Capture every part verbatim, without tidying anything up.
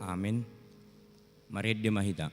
Amen. Marende ma hita.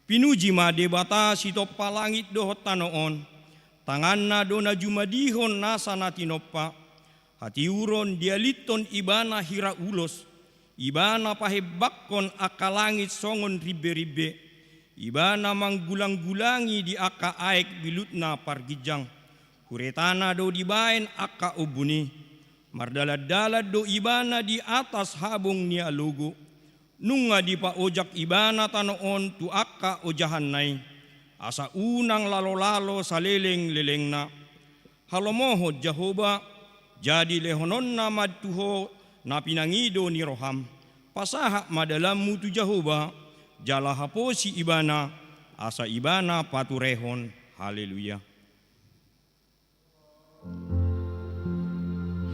Pinuji ma Debata sitompa langit dohot tano on, tanganna do na jumadihon nasa na tinompa, hatiuron dialinhon ibana hira ulos, ibana pahembanghon angka langit songon rimberimbe, ibana manggulanggulangi di angka aek bilutna parginjang, huretana do dibaen angka ombun i, mardalandalan do ibana di atas habong ni alogo, nunga dipaojak ibana tano on tu angka ojahanna i, asa unang lalolalo salelenglelengna. Halomohon Jahowa, jadi lehononna ma tu ho na pinangido ni roham. Pasahat ma dalanmu tu Jahowa, jala haposi ibana, asa ibana paturehon. Haleluya.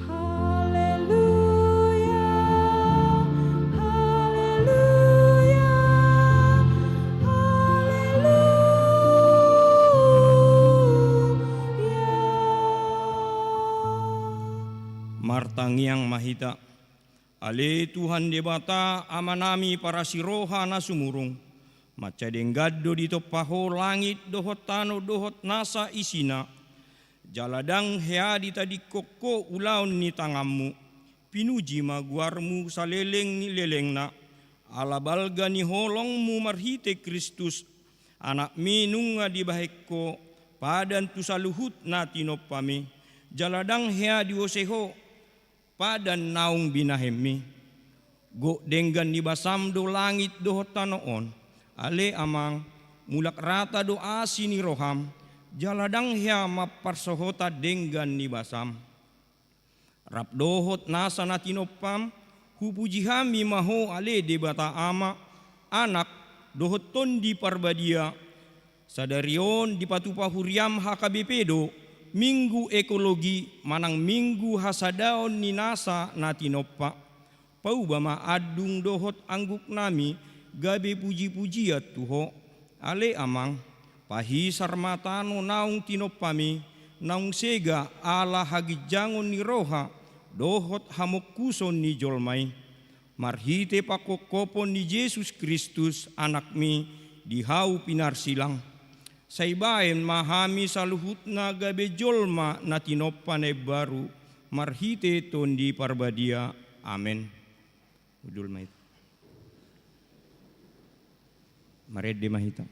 Haleluya, haleluya, haleluya. Martangiang ma hita. Ale Tuhan Debata, Amanami parasiroha na sumurung, Mansai denggan do ditompa Ho langit dohot tano dohot nasa isina, jala ndang hea ditadingkon Ho ulaon ni tanganMu. Pinuji ma goarMu saleleng ni lelengna, ala balga ni holongMu marhite Kristus, AnakMi, nunga dibahen Ho padan tu saluhut na tinompaMi, jala ndang hea diosei Ho padan naung binahenMi. Gok denggan ni basaM do langit dohot tano on. Ale Amang, mulak rata do asi ni rohaM, jala ndang hea mamparsohotan denggan ni basaM. Rap dohot nasa na tinompaM, hupuji hami ma Ho ale Debata Ama, Anak, dohot Tondi Parbadia. Sadari on dipatupa huriaM H K B P do Minggu Ekologi manang Minggu hasadaon ni nasa na tinompa. Pauba ma andung dohot angguknami gabe pujipujian tu Ho. Ale Amang, pahisar ma tano naung tinompaMi, naung sega ala haginjangon ni roha dohot hamongkuson ni jolma i. Marhite pangkophopon ni Jesus Kristus, AnakMi, di hau pinarsilang. Sai bahen ma hami saluhutna gabe jolma na tinompa na imbaru, marhite Tondi Parbadia. Amen. Hundul ma hita. Marende ma hita.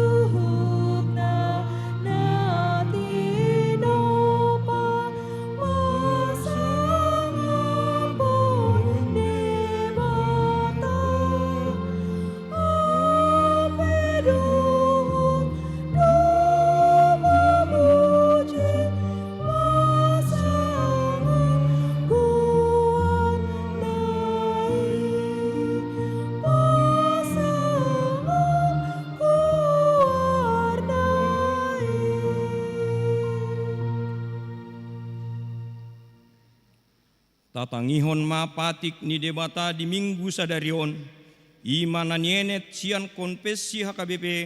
Saluhutna na tinompa masangaphon Debata, ampe dohot domba muji pasangan goarna i, pasangan goarna i. Tatangihon ma patik ni Debata di Minggu sadari on, i ma na nienet sian Konvensi H K B P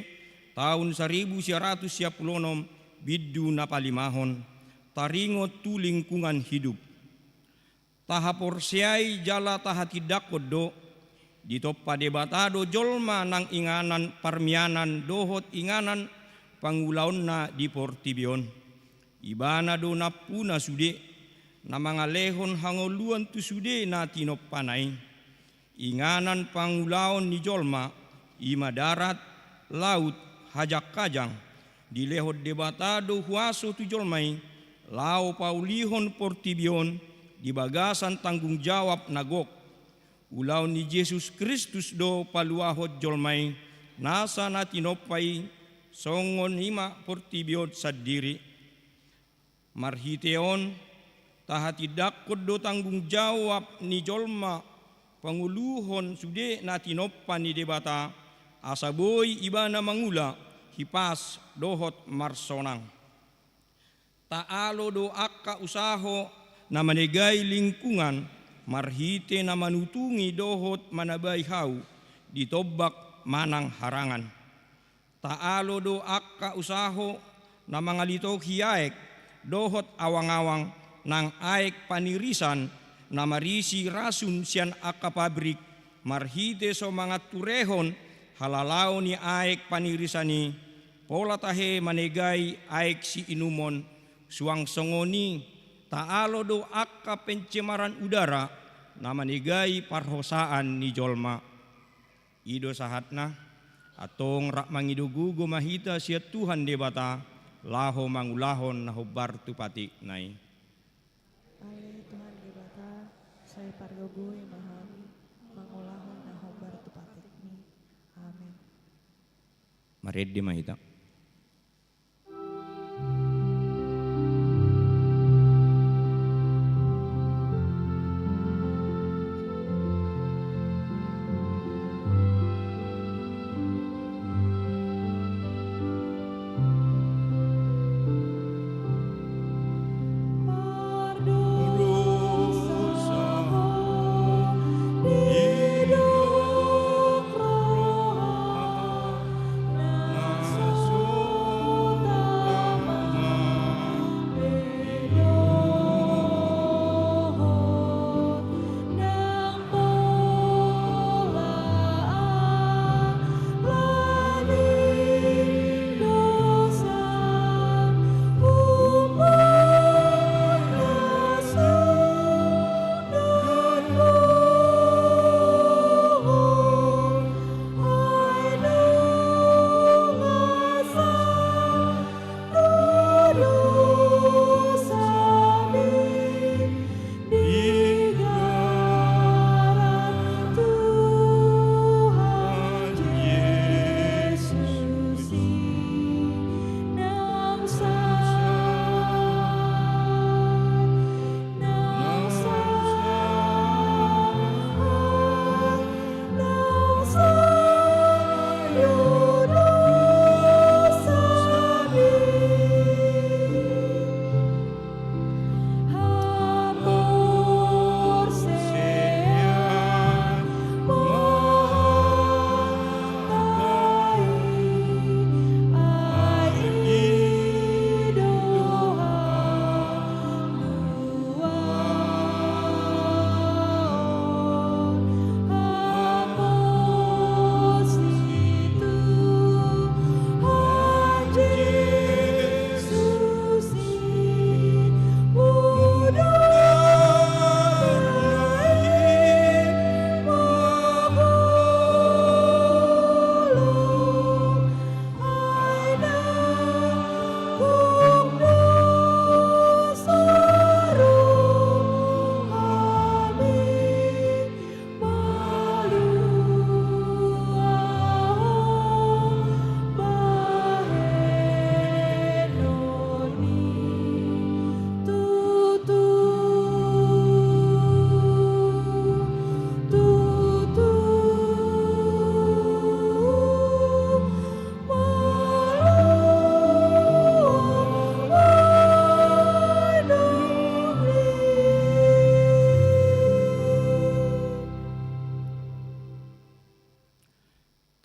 taon saribu sia ratus sia pulu onom, bindu na palimahon, taringot tu lingkungan hidup. Tahaporseai jala tahatindangkon do, ditompa Debata do jolma nang inganan parmianan dohot inganan pangulaonna di portibi on. Ibana do nampuna sude, na mangalehon hangoluan tu sude na tinompana i. Inganan pangulaon ni jolma, i ma darat, laut, hajanghajang, dilehon Debata do huaso tu jolma i, laho paulihon portibi on di bagasan tanggung jawab na gok. Ulaon ni Jesus Kristus do paluahon jolma i, nasa na tinompa i, songon i ma portibi on sandiri. Marhite on, tahatindangkon do tanggung jawab ni jolma pangoluhon sude na tinompa ni Debata, asa boi ibana mangula hipas dohot marsonang. Taalo do angka usaho na manegai lingkungan marhite na manutungi dohot manabai hau di tombak manang harangan. Taalo do angka usaho na mangalitohi aek dohot awangawang nang aek panirisan na marisi rasun sian angka pabrik marhite so manganturehon halalao ni aek panirisan i, Pola tahe manegai aek siinumon, suang songon i taalo do angka pencemaran udara na manegai parhosaan ni jolma. I do sahatna, antong rap mangido gogo ma hita sian Tuhan Debata, laho mangulahon na hombar tu patikna i. Ale Tuhan Debata, sai pargogoi ma hami mangulahon na hombar tu patikmi. Amen. Marende ma hita.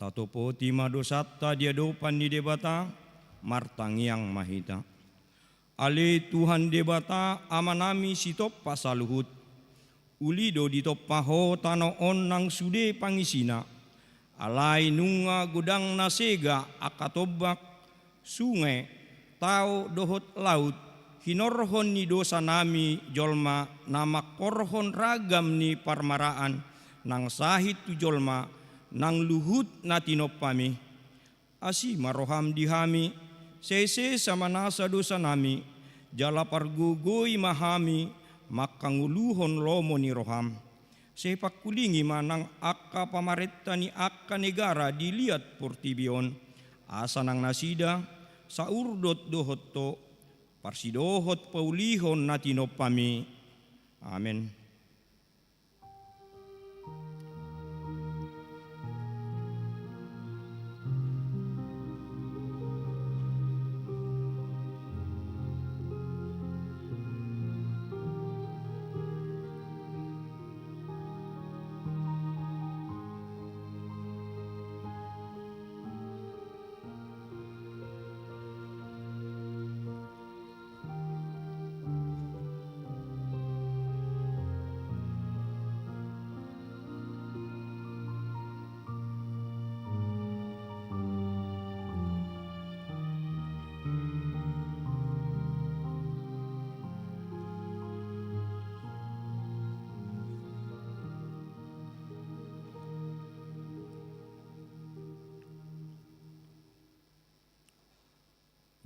Tatopoti ma dosanta di adopan ni Debata, martangiang ma hita. Ale Tuhan Debata, Amanami sitompa saluhut, uli do ditompa Ho tano on nang sude pangisina, alai nunga godang na sega angka tombak, sunge, tao dohot laut, hinorhon ni dosanami jolma na mangkorhon ragam ni parmaraan, nang sahit tu jolma, nang luhut na tinompaMi. Asi ma rohaM di hami, sai sesa ma nasa dosanami, jala pargogoi ma hami mangkangoluhon lomo ni rohaM. Sai pangkulingi ma nang angka pamarenta ni angka negara di liat portibi on, asa nang nasida saurdot dohot Ho, parsidohot paulihon na tinompaMi. Amen.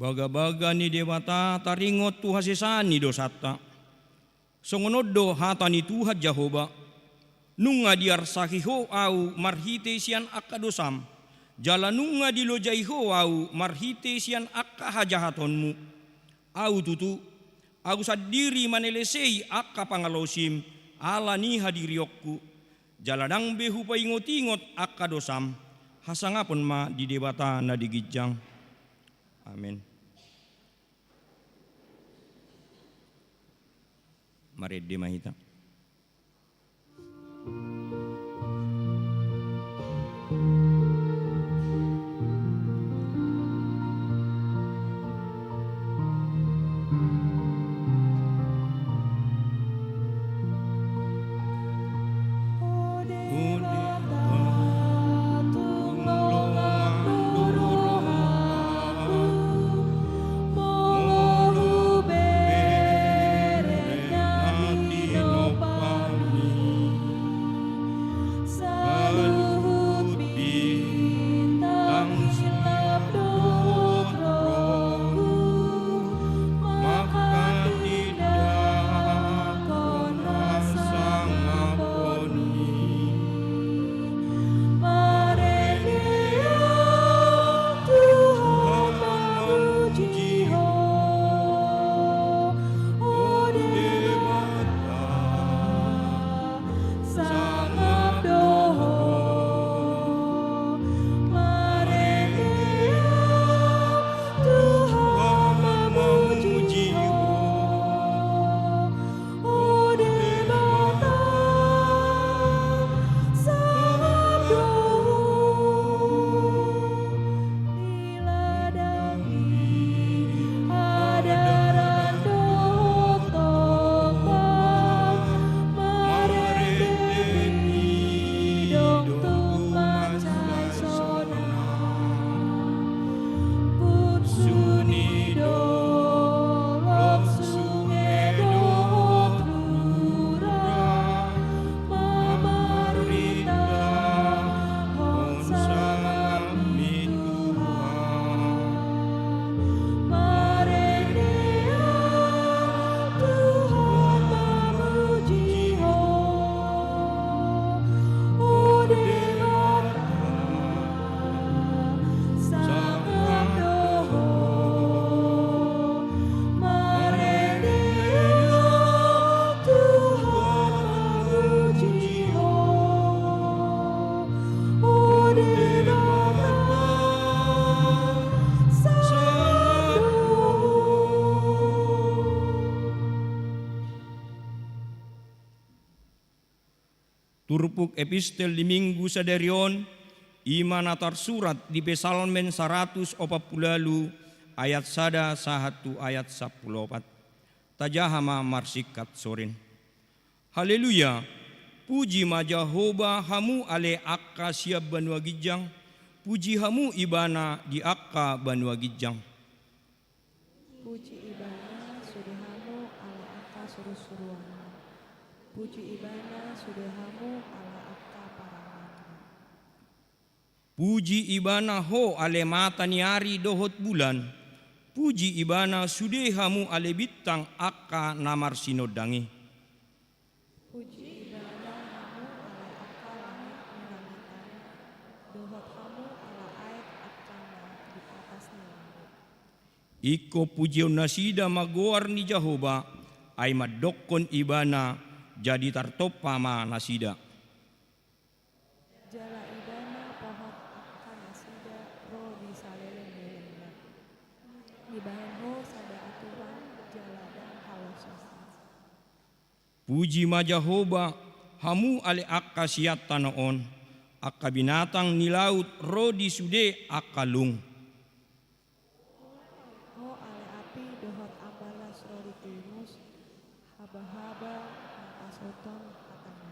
Bagabaga ni Debata taringot tu hasesaan ni dosanta. Songon on do hata ni Tuhan Jahowa: Nunga diarsaki ho ahu marhite sian angka dosam, jala nunga dilojai ho ahu marhite sian angka hajahatonmu. Ahu tutu, ahu sandiri manelesei angka pangalaosim ala ni hadirionku, jala ndang be hupaingotingot angka dosam. Hasangapon ma di Debata na di ginjang. Amen. Marende ma hita. Turpuk epistel di Minggu sadari on, i ma na tarsurat di Psalmen saratus opat pulu ualu ayat sada sahat tu ayat sampulu opat. Tajaha ma marsingkat sorin. Haleluya! Puji ma Jahowa, hamu ale angka sian banua ginjang, puji hamu Ibana di angka banua ginjang. Puji Ibana sude hamu ala angka surusuruanna. Puji Ibana sude hamu ala angka paranganna. Puji Ibana ho ale mata ni ari dohot bulan. Puji Ibana sude hamu ale bintang angka na marsinondang i. Puji Ibana hamu ale angka langit ni langitan, dohot hamu ala aek angka na di atas ni langit. Ingkon pujionnasida ma goar ni Jahowa, ai mandokkon Ibana, jadi tartompa ma nasida. Jala Ibana pohot angka nasida ro di saleleng-lelengna. Dibahen ho sada aturan jala ndang halosoan. Puji ma Jahowa, hamu ale angka sian tano on, angka binatang ni laut ro di sude angka lung. Ho ale api dohot ambalas ro di timus, habahaba na pasoton hatana.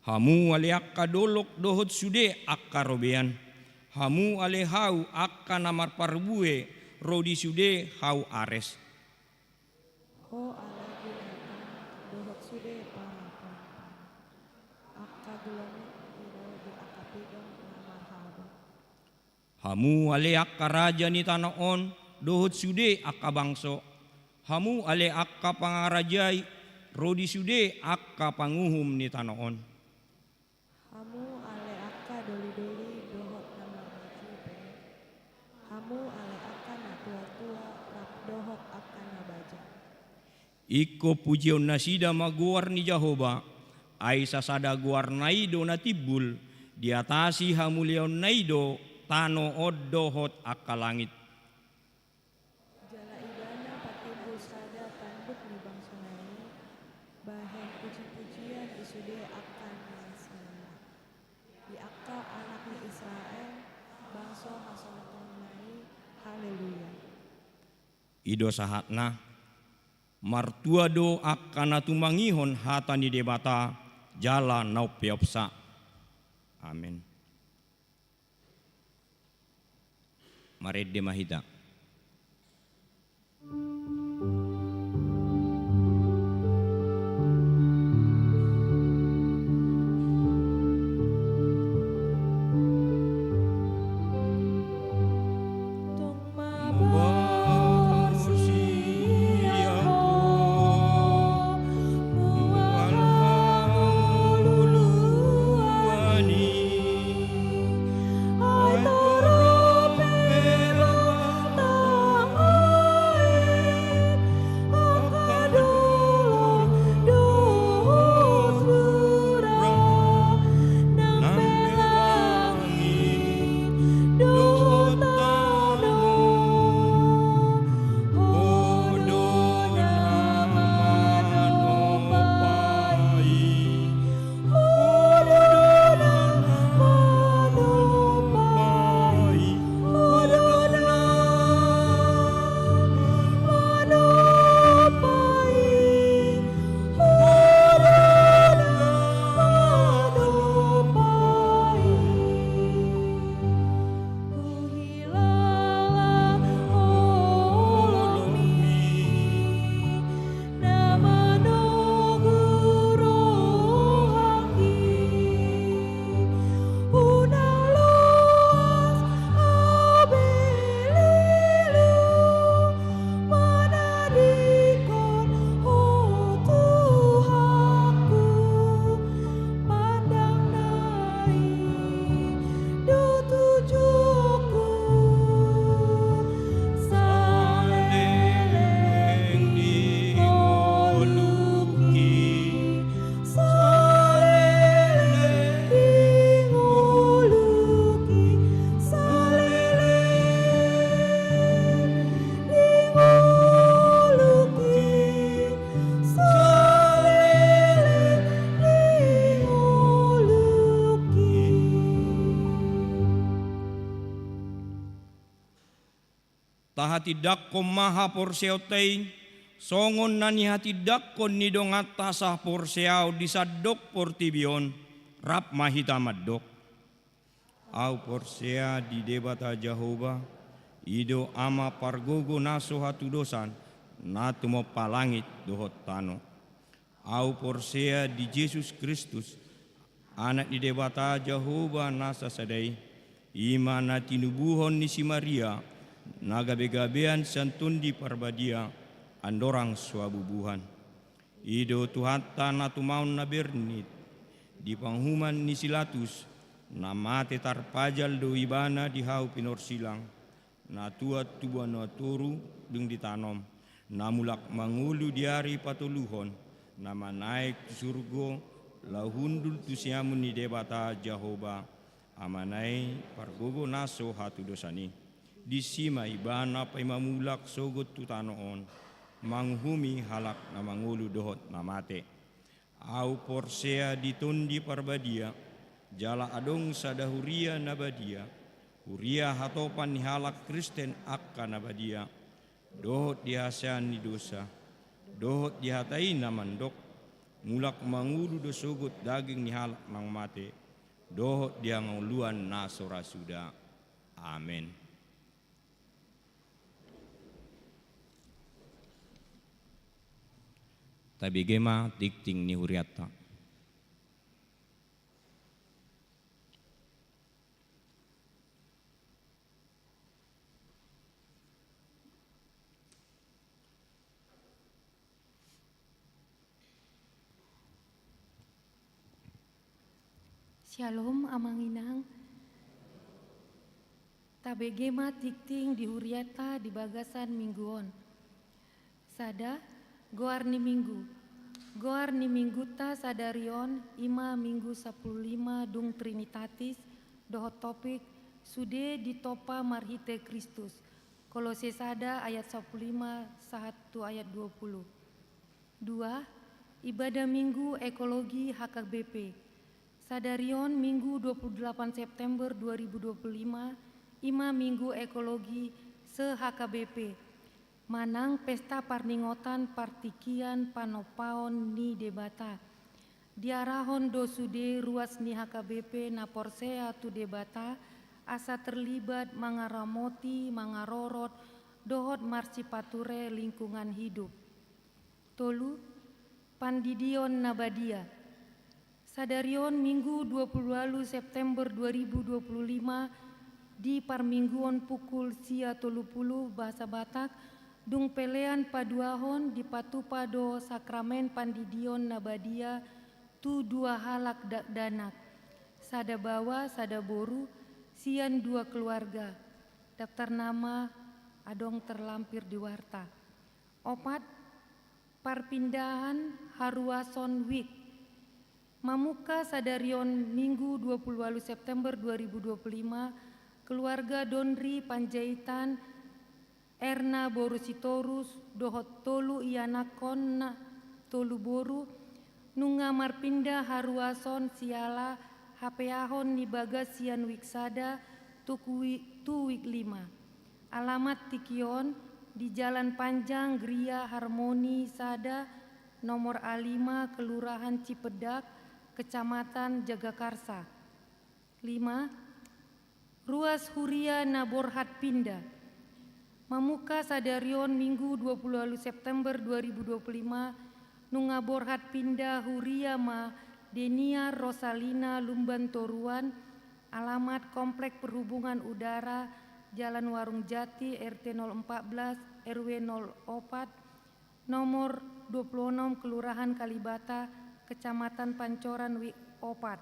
Hamu ale angka dolok dohot sude angka robean, hamu ale hau angka na marparbue ro di sude hau Ares. Ho ale binatang dohot sude parampang, angka gelomit i ro di angka pidong na marhaba. Hamu ale angka raja ni tano on, dohot sude angka bangso. Hamu ale angka pangarajai, ro di sude angka panguhum ni tano on. Hamu ale angka doli-doli dohot na marmatua pe. Hamu ale angka na tua-tua rap dohot angka na baja. Ingkon pujion nasida ma goar ni Jahowa, ai sasada goarna i do na timbul, diatasi hamuliaonna i do tano on dohot angka langit. Jala ibana patimbul sada tanduk ni bangsona i, bahen puji-pujian di sude angka na siala. Di angka anak ni Israel, bangso hasonangonna i. Haleluya. I do sahatna. Martua do angka na tumangihon hata ni Debata jala na umpeopsa. Amen. Marende ma hita. Tahatindangkon ma haporseaonta i, songon na nihatindangkon ni donganta sahaporseaon di sandok portibi on, rap ma hita mandok. Ahu porsea di Debata Jahowa, i do Ama pargogo na so hatudosan, na tumompa langit dohot tano. Ahu porsea di Jesus Kristus, Anak ni Debata Jahowa na sasada i, i ma na tinubuhon ni si Maria, na gabegabean sian Tondi Parbadia, andorang so habubuhan. I do Tuhanta na tumaon na bernit, di panguhuman ni si Latus, na mate tarpajal do ibana di hau pinorsilang, na tuat tu banua toru dung ditanom, na mulak mangolu di ari patoluhon, na manaek tu surgo, laho hundul tu siamun ni Debata Jahowa, Amana i pargogo na so hatudosan i. Disi ma ibana paima mulak sogot tu tano on, manguhumi halak na mangolu dohot na mate. Ahu porsea di Tondi Parbadia, jala adong sada huria na badia, huria hatopan ni halak Kristen angka na badia, dohot di haseaan ni dosa, dohot di hata i na mandok, mulak mangolu do sogot daging ni halak naung mate, dohot di hangoluan na so ra suda. Amen. Tabege ma tingting ni hurianta. Syalom, Amang Inang. Tabege ma tingting di huriata di bagasan minggu on. Sada, goar ni minggu. Goar ni mingguta sadari on i ma Minggu sampulu lima dung Trinitatis, dohot topik, Sude ditompa marhite Kristus. Kolose sada ayat sampulu lima sahat tu ayat dua puluh. Dua, ibadah Minggu Ekologi H K B P. Sadari on Minggu dua puluh delapan September dua ribu dua puluh lima, i ma Minggu Ekologi se-H K B P. Manang pesta parningotan partingkian panompaon ni Debata. Diarahon do sude ruas ni H K B P na porsea tu Debata, asa terlibat mangaramoti, mangarorot, dohot marsipature lingkungan hidup. Tolu, pandidion na badia. Sadari on Minggu dua puluh ualu September dua ribu dua puluh lima, di parmingguon pukul sia tolu puluh bahasa Batak, dung pelean paduahon dipatupa do sakramen pandidion na badia tu dua halak dakdanak, sada baoa, sada boru, sian dua keluarga. Daftar nama adong terlampir di warta. Opat, parpindahan haruason wijk. Mamungka sadari on Minggu dua puluh ualu September dua ribu dua puluh lima, keluarga Donri Panjaitan, Erna boru Sitorus, dohot tolu ianakhonna tolu boru, nunga marpinda haruason siala hapeahon ni bagas sian wijk sada tu kui-, tu wijk lima. Alamat tingki on di Jalan Panjang Gria Harmoni sada, nomor A lima, Kelurahan Cipedak, Kecamatan Jagakarsa. Lima, ruas huria na borhat pinda. Mamungka sadari on Minggu dua puluh ualu September dua ribu dua puluh lima, nunga borhat pinda huria ma Deniar Rosalina Lumban Toruan, alamat Komplek Perhubungan Udara, Jalan Warung Jati, R T nol empat belas, R W nol opat, nomor dua puluh enam, Kelurahan Kalibata, Kecamatan Pancoran, wijk opat.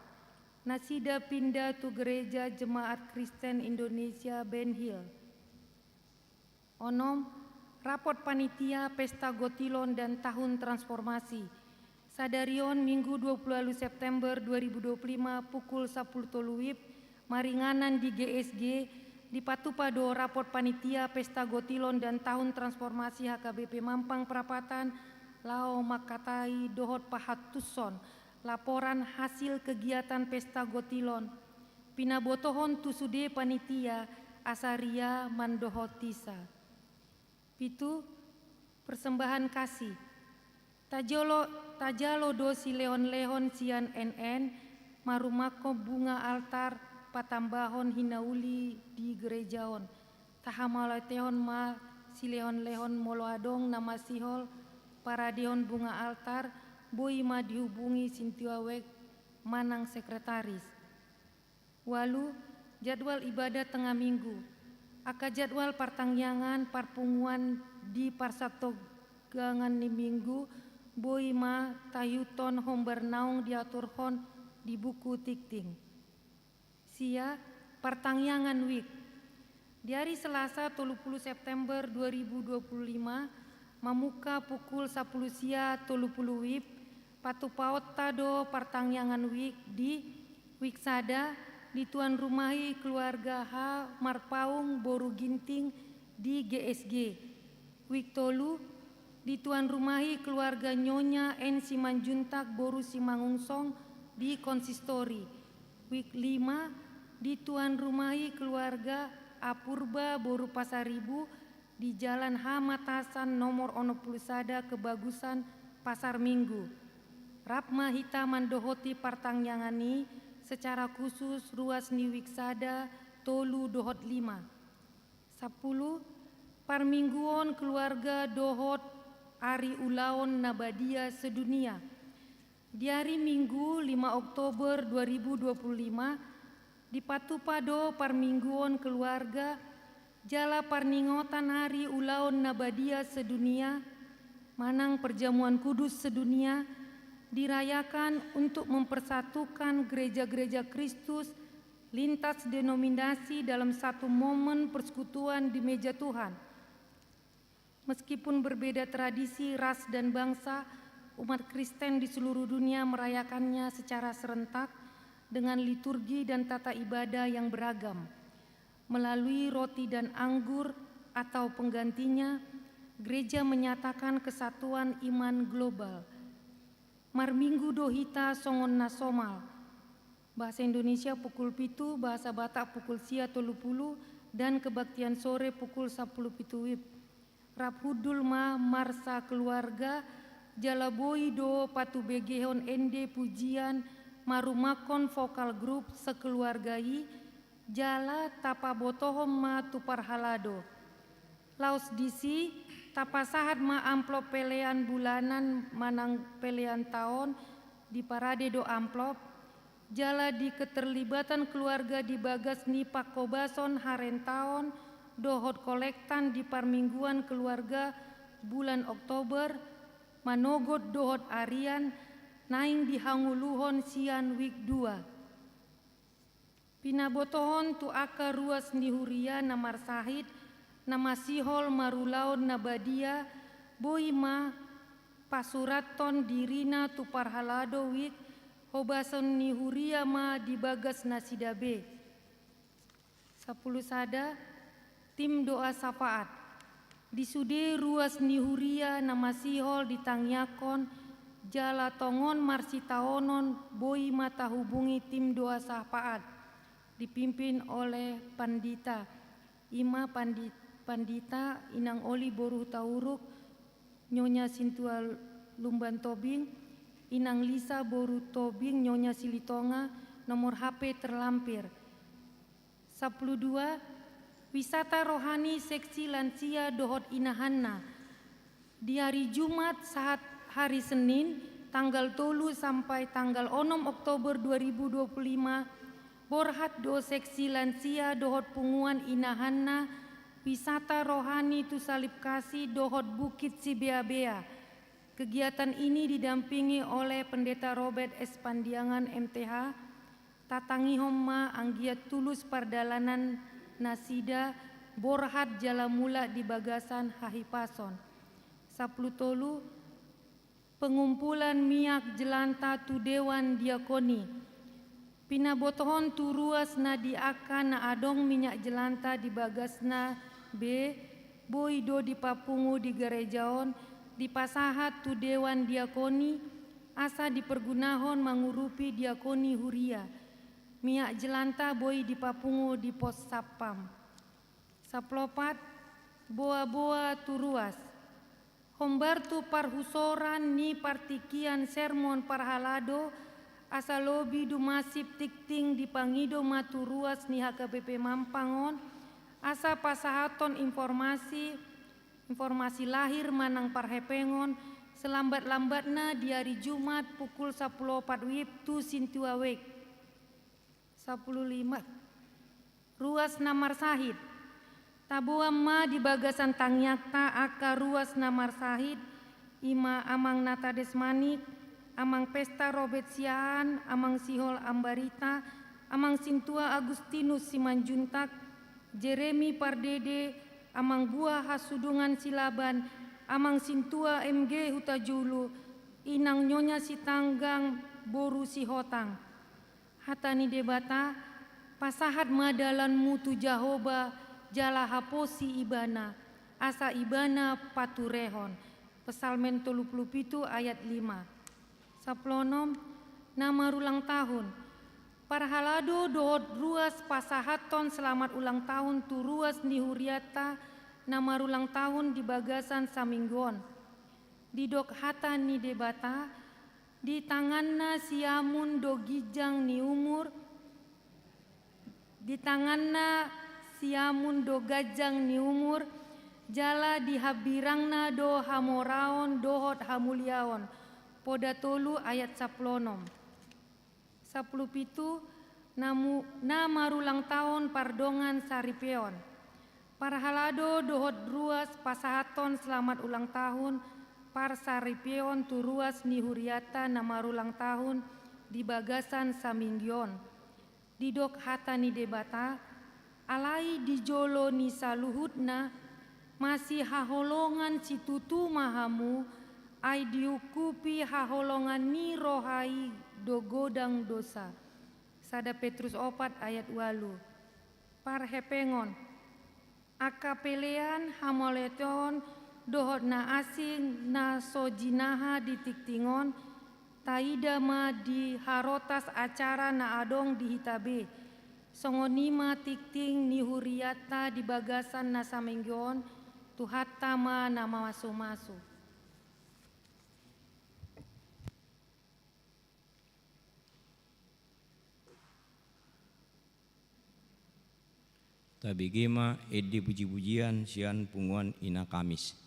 Nasida pinda tu Gereja Jemaat Kristen Indonesia Ben Hill. Onom, rapot panitia Pesta Gotilon dan Tahun Transformasi. Sadari on Minggu dua puluh ualu September dua ribu dua puluh lima pukul sampulu tolu wib, maringanan di G S G, dipatupa do rapot panitia Pesta Gotilon dan Tahun Transformasi H K B P Mampang Prapatan, laho mangkatai dohot pahantushon laporan hasil kegiatan Pesta Gotilon, pinabotohon tu sude panitia asa ria mandohotisa. Pitu, persembahan kasih. Tajolo, tajalo do silehonlehon sian N N, marumangkon bunga altar, patambahon hinauli di gereja on. Tahamauliatehon ma silehonlehon, molo adong na masihol paradehon bunga altar, boi ma dihubungi Sintua Wijk manang sekretaris. Ualu, jadwal ibadah tengah minggu. Angka jadwal partangiangan parpunguan di parsatonggangan ni minggu boi ma taihuthon hombar naung diaturhon di buku tingting. Sia, partangiangan wijk. Di ari Selasa tolu pulu September dua ribu dua pulu lima, mamungka pukul sampulu sia tolu pulu wib, patupaonta do partangiangan wijk di wijk sada, dituan rumahi keluarga H Marpaung boru Ginting di G S G. Wijk tolu, dituan rumahi keluarga Nyonya N Simanjuntak boru Simanungsong di konsistori. Wijk lima, dituan rumahi keluarga A Purba boru Pasaribu di Jalan Hamatasan nomor onom pulu sada Kebagusan, Pasar Minggu. Rap ma hita mandohoti partangiangan i secara khusus ruas ni wijk sada, tolu dohot lima. Sampulu, parmingguon keluarga dohot ari ulaon na badia sedunia. Di ari Minggu lima Oktober dua ribu dua pulu lima, dipatupa do parmingguon keluarga jala parningotan ari ulaon na badia sedunia, manang perjamuan kudus sedunia, Dirayakan untuk mempersatukan gereja-gereja Kristus lintas denominasi dalam satu momen persekutuan di meja Tuhan. Meskipun berbeda tradisi, ras, dan bangsa, umat Kristen di seluruh dunia merayakannya secara serentak dengan liturgi dan tata ibadah yang beragam. Melalui roti dan anggur atau penggantinya, gereja menyatakan kesatuan iman global. Marminggu do hita songon na somal. Bahasa Indonesia pukul pitu, bahasa Batak pukul sia tolu pulu, dan kebaktian sore pukul sampulu pitu wib. Rap hundul ma marsakeluarga, jala boi do patubegehon ende pujian, marumakhon vokal grup sekeluarga i, jala tapabotohon ma tu parhalado. Laos disi, tapasahat ma amplop pelean bulanan manang pelean taon, diparade do amplop, jala di keterlibatan keluarga di bagas ni pangkobason harentaon dohot kolektan di parmingguan keluarga bulan Oktober, manogot dohot arian, naeng dihangoluhon sian wik dua. Pinabotohon tu angka ruas ni huria na marsahit, na masihol marulaon na badia, boi ma pasurathon dirina tu parhalado wik, hobason ni huria ma di bagas nasida be. Sampulu sada, tim doa syafaat. Di sude ruas ni huria na masihol ditangiangkon, jala tongon marsitaonon boi ma tahubungi tim doa syafaat, dipimpin oleh pandita. I ma pandi-, pandita Inang Oli boru Hutauruk, Nyonya Sintua Lumban Tobing, Inang Lisa boru Tobing, Nyonya Silitonga, nomor H P terlampir. Sampulu dua, wisata rohani seksi lansia dohot inahanna. Di hari Jumat sahat hari Senin, tanggal tolu sampai tanggal onom Oktober dua ribu dua puluh lima, borhat do seksi lansia dohot punguan inahanna wisata rohani tu Salib Kasih dohot Bukit Sibeabea. Kegiatan ini didampingi oleh Pendeta Robert S Pandiangan M T H, tatangihon ma anggiat tulus pardalanan nasida borhat jala mulak di bagasan hahipason. Sampulu tolu, pengumpulan miak jelanta tu dewan diakoni. Pinabotohon tu ruas na di angka na adong miak jelanta di bagasna be, boi do dipapungu di gareja on, dipasahat tu dewan diakoni, asa dipergunahon mangurupi diakoni huria. Miak jelanta boi dipapungu di pos satpam. Sampulu opat, boa-boa tu ruas. Hombar tu parhusoran ni partingkian sermon parhalado, asa lobi dumasip tingting dipangido ma tu ruas ni H K B P Mampang on, asa pasahathon informasi, informasi lahir manang parhepengon, selambat-lambatna di ari Jumat pukul sampulu opat wib tu sintua wek. Sampulu lima. Ruas na marsahit. Taboan ma di bagasan tangiangta angka ruas na marsahit, i ma Amang Nata Desmanik, Amang Pesta Robert Siahaan, Amang Sihol Ambarita, Amang Sintua Agustinus Simanjuntak, Jeremi Pardede, Amang Buah Hasudungan Silaban, Amang Sintua M G Hutajulu, Inang Nyonya Sitanggang boru Sihotang. Hata ni Debata, pasahat ma dalanmu tu Jahowa, jala haposi Ibana, asa Ibana paturehon. Psalmen tolu pulu pitu ayat lima. Sampulu onom, na marulang tahun. Parhalado dohot ruas pasahathon selamat ulang tahun tu ruas ni hurianta na marulang tahun di bagasan saminggu on. Didok hata ni Debata, di tanganna siamun do ginjang ni umur, di tanganna siamun do ganjang ni umur, jala di hambirangna do hamoraon dohot hamuliaon. Poda tolu ayat sampulu onom. Sampulu pitu, na mu-, na marulang tahun pardongan saripeon. Parhalado dohot ruas pasahathon selamat ulang tahun Parsaripeon tu ruas ni hurianta na marulang tahun di bagasan saminggu on. Didok hata ni Debata, alai di jolo ni saluhutna, masihaholongan situtu ma hamu, ai diungkupi haholongan ni roha i do godang dosa. Sada Petrus opat ayat ualu. Parhepengon. Angka pelean, hamauliateon, dohot na asing na so jinaha di tingting on, taida ma di harotas acara na adong di hita be. Songon i ma tingting ni hurianta di bagasan na saminggu on, Tuhanta ma na mamasumasu. Tabege ma ende pujipujian sian punguan Ina Kamis.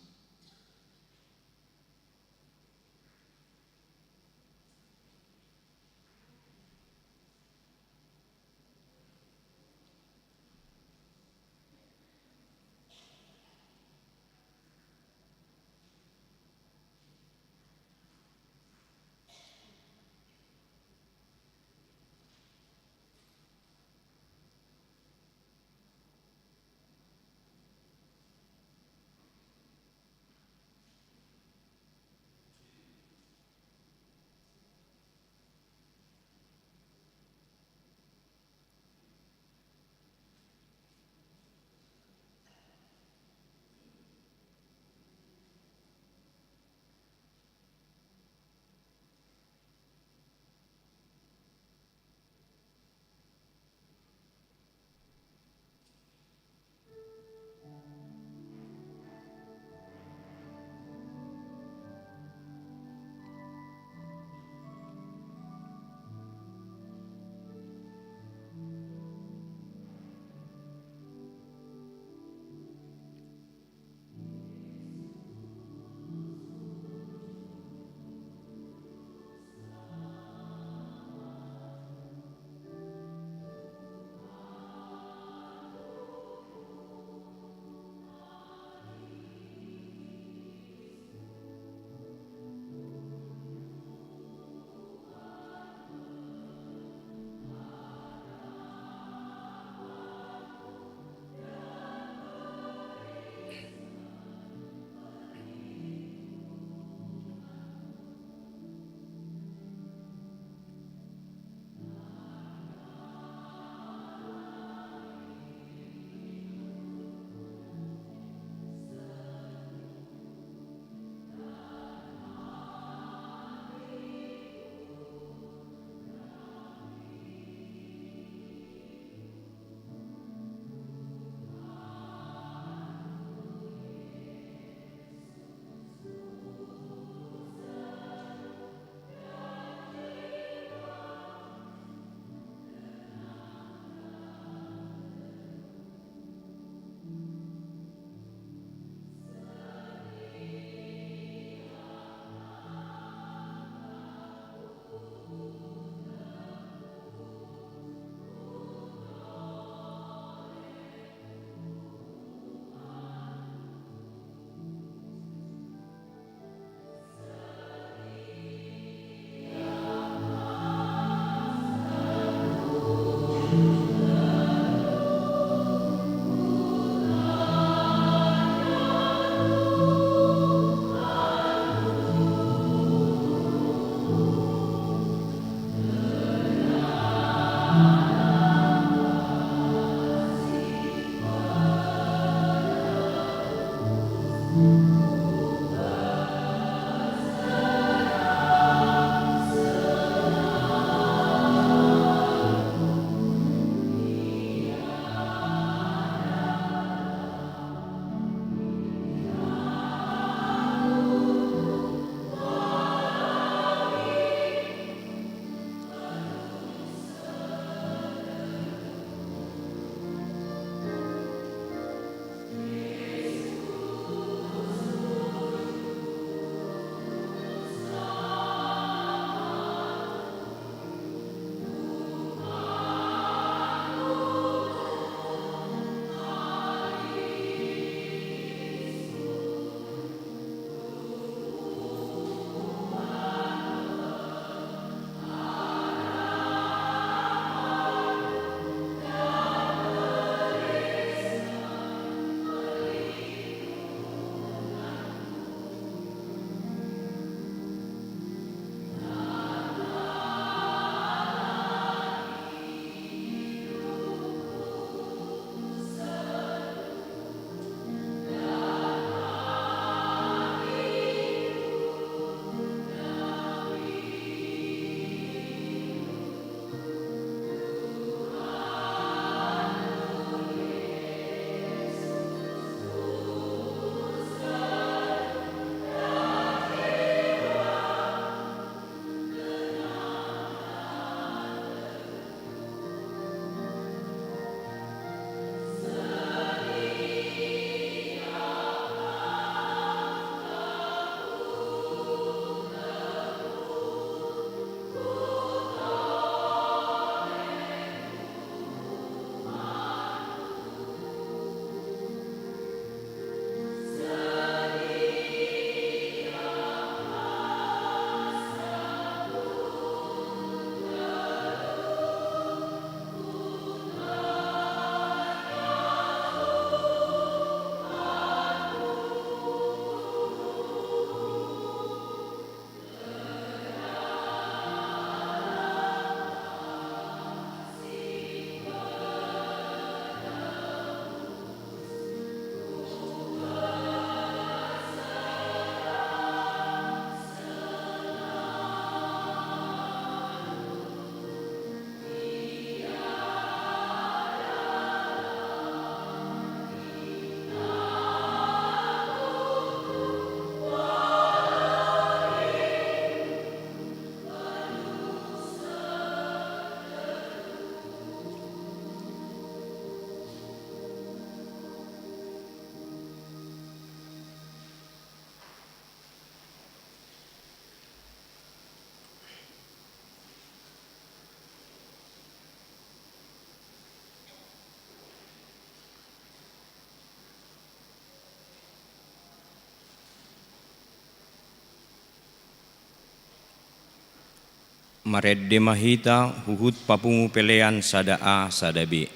Marende ma hita huhut papungu pelean sada A sada B.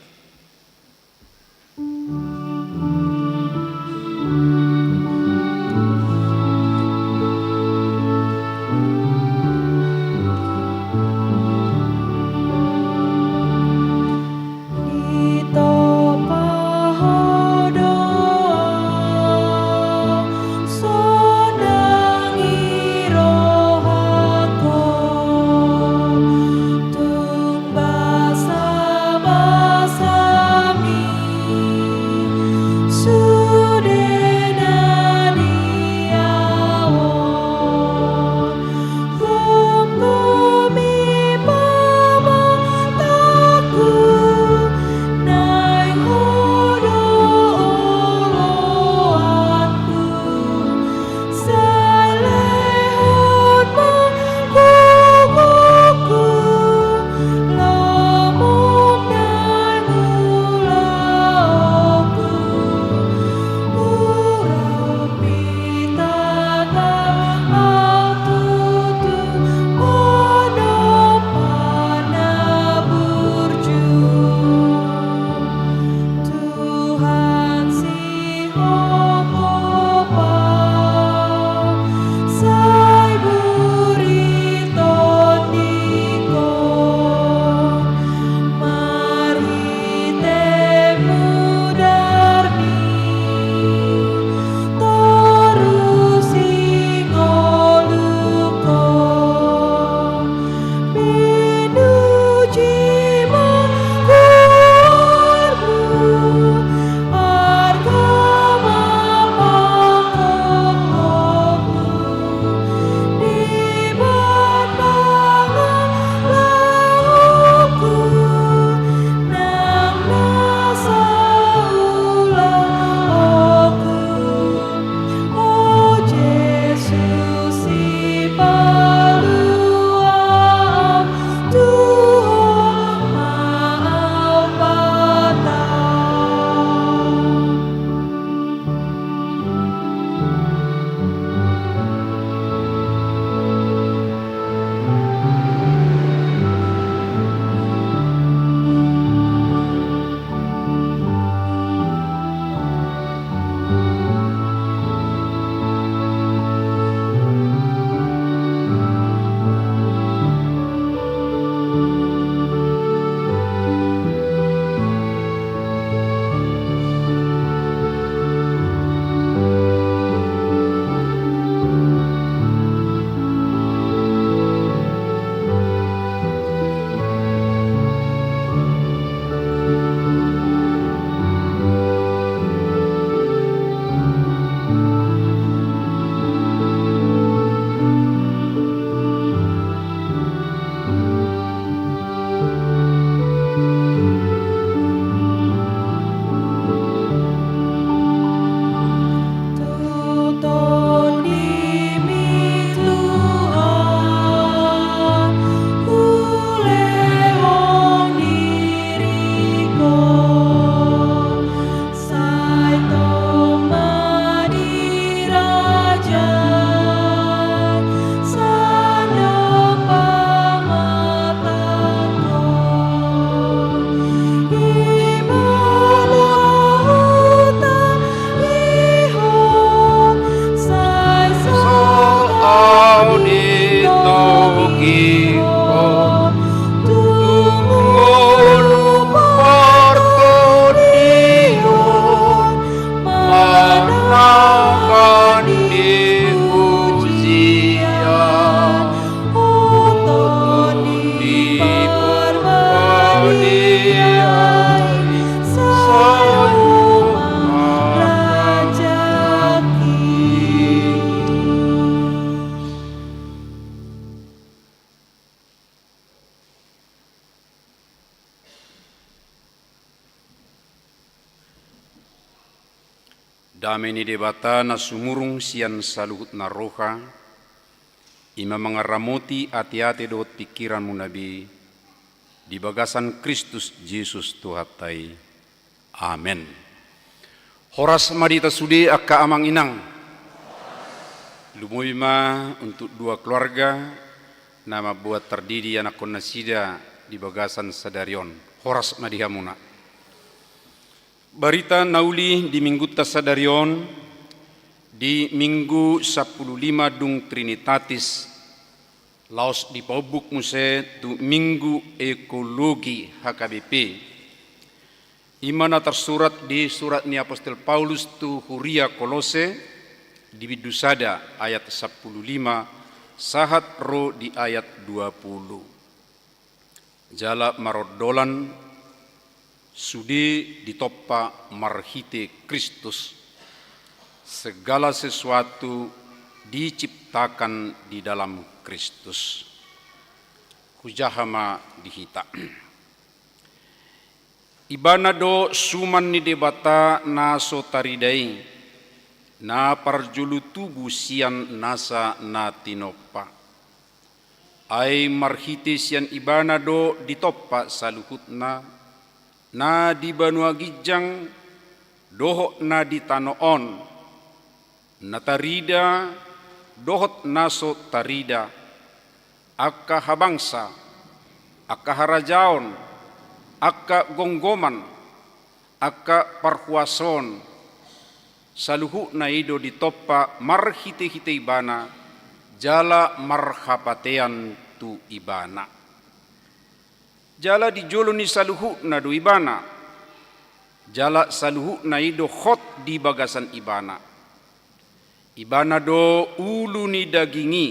Ditopa Ho do sonang i rohangkon, tung basabasami sude na di ahu on. Gomgomi ma matangku, naeng Ho do oloanku, sai lehon ma gogoku, lomo naeng ulaonku. Hurang pitata ahu tutu, Ho do parna burju. Tuhan, sihophop ahu, sai buri tondingkon. Marhite mudarmi torusi ngolungkon, pinuji ma goarmu, arga ma pangkophopmu. Dibahen pangalahoku nang nasa ulaonku, O Jesus, sipaluahon tu Ho ma ahu patang. Tu TondiMi, Tuhan, hulehon diringkon, sai tong ma dirajai sandok pamatangkon. Ibana hutangihon, sai so ahu ditogihon tu ngolu partondion, manangkan di pujian. O Tondi Parbadia, sai Ho ma manjangkon. Dame ni Debata na sumurung sian saluhutna roha, i ma mangaramoti ateate dohot pingkiranmuna be di bagasan Kristus Jesus Tuhanta i. Amen. Horas ma di hita sude angka amang inang. Lumobi ma untuk dua keluarga Na mambuat tardidi anakkon nasida di bagasan sadari on. Horas ma di hamuna. Barita na uli di minggunta sadari on, di Minggu sampulu lima dung Trinitatis, laos dipaombuk muse tu Minggu Ekologi H K B P. I ma na tarsurat di surat ni apostel Paulus tu huria Kolose, di bindu sada ayat sampulu lima sahat ro di ayat dua pulu. Jala marondolan, sude ditompa marhite Kristus, segala sesuatu diciptakan di dalam Kristus. Hujaha ma di hita. Ibana do suman ni Debata na so tarida i, na parjolo tubu sian nasa na tinompa. Ai marhite sian Ibana do ditompa saluhutna, na di banua ginjang dohot na di tano on, na tarida dohot na so tarida, angka habangsa, angka harajaon, angka gomgoman, angka parhuasoon, saluhutna i do ditompa marhite-hite Ibana, jala marhapatean tu Ibana. Jala di jolo ni saluhutna do Ibana, jala saluhutna i do hot di bagasan Ibana. Ibana do ulu ni daging i,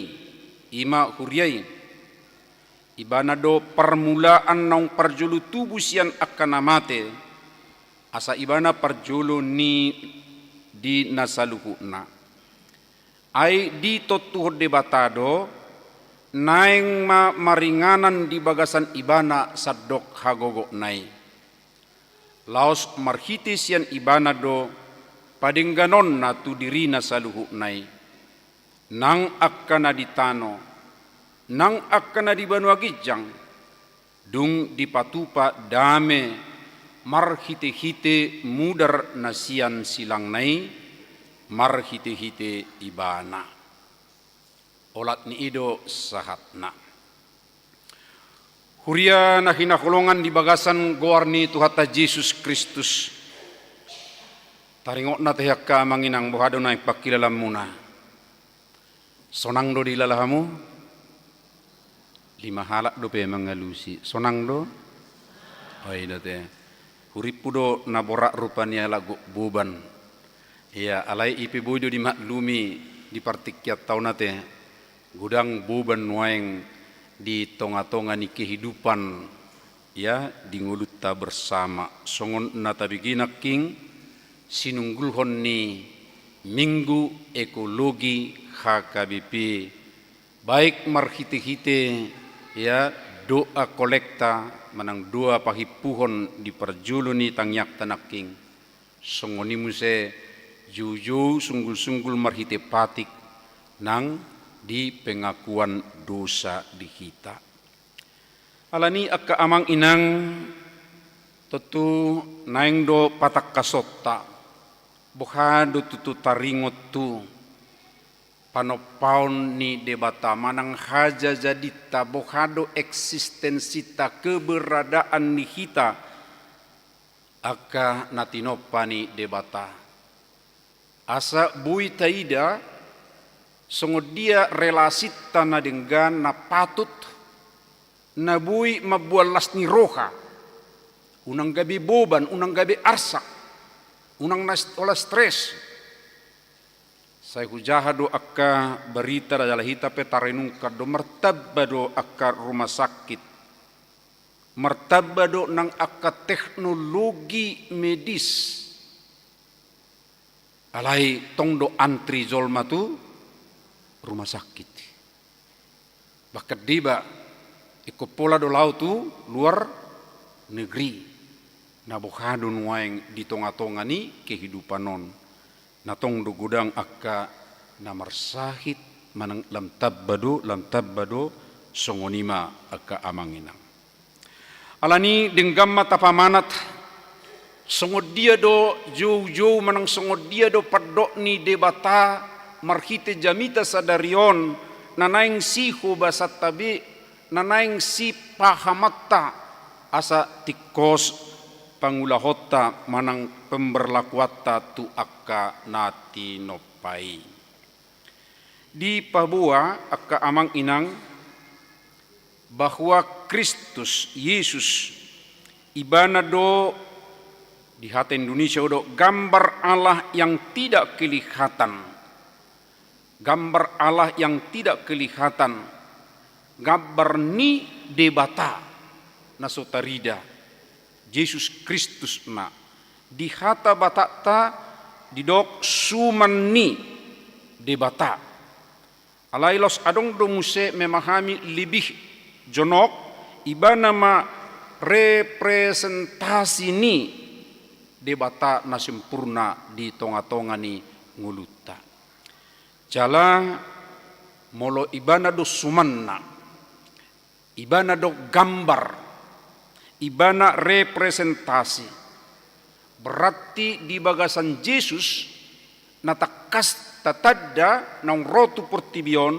i ma huria i. Ibana do parmulaan naung parjolo tubu sian angka na mate, asa Ibana parjolo ni di na saluhutna. Ai ditontuhon Debata do, naeng ma maringanan di bagasan Ibana sandok hagogotna i. Laos marhite sian Ibana do padengganonna tu dirina saluhutna i, nang angka na di tano, nang angka na di banua ginjang, dung dipatupa dame marhite-hite mudar na sian silangna i, marhite-hite Ibana. Olat ni i do sahatna. Huria na hinaholongan di bagasan goar ni Tuhanta Jesus Kristus. Taringot na tahe angka amang inang, boha do naeng pangkilalanmuna? Sonang do dilala hamu? Lima halak dope mangalusi. Sonang do? Oi do te. Hurimpu do na borat rupani ala gok boban. Ia, alai i pe boi do dimaklumi di partingkianta on ate. Godang boban nuaeng di tonga-tonga ni kehidupan, ia, di ngolunta bersama. Songon na tabege nangkin, sinunggulhon ni Minggu Ekologi H K B P, baik marhite-hite, ia, doa kolekta manang doa pahimpuhon di parjolo ni tangiangta nangkin, songon i muse joujou sunggul-sunggul marhite patik nang di pengakuan dosa di hita. Alani angka amang inang, tontu naeng do patangkasonta, boha do tutu taringot tu panompaon ni Debata manang hajajadinta, boha do eksistensinta, keberadaan ni hita, angka na tinompa ni Debata. Asa boi taida songon dia relasinta na denggan na patut, na boi mamboan las ni roha, unang gabe boban, unang gabe arsak, unang na st-, ola stres. Sai hujaha do angka barita, jala hita pe tarenungkan do, martamba do angka rumah sakit, martamba do nang angka teknologi medis. Alai tong do antri jolma tu rumah sakit. Bahkan deba, ingkon pola do laho tu luar negeri. Na boha do nuaeng di tonga-tonga ni kehidupan on, na tong do godang angka na marsahit manang lam tamba do, lam tamba do, songon i ma angka amang inang. Alani denggan ma tapamanat, songon dia do joujou manang songon dia do pandok ni Debata marhite jamita sadari on, na naeng sihobasanta be, na naeng sipahamanta, asa tingkos pangulahonta manang pemberlakuanta tu angka na tinompa i. Dipaboa angka amang inang, bahwa Kristus Yesus, Ibana do, di hata Indonesia do, gambar Allah yang tidak kelihatan. Gambar Allah yang tidak kelihatan. Gambar ni Debata na so tarida. Jesus Kristus ma. Di hata Batakta didok suman ni Debata. Alai laos adong do muse memahami lebih jonok, Ibana ma representasi ni Debata na sempurna di tonga-tonga ni ngolunta. Jala molo Ibana do sumanna, Ibana do gambar, Ibana representasi. Berarti di bagasan Jesus, na tangkas tatanda naung ro tu portibi on,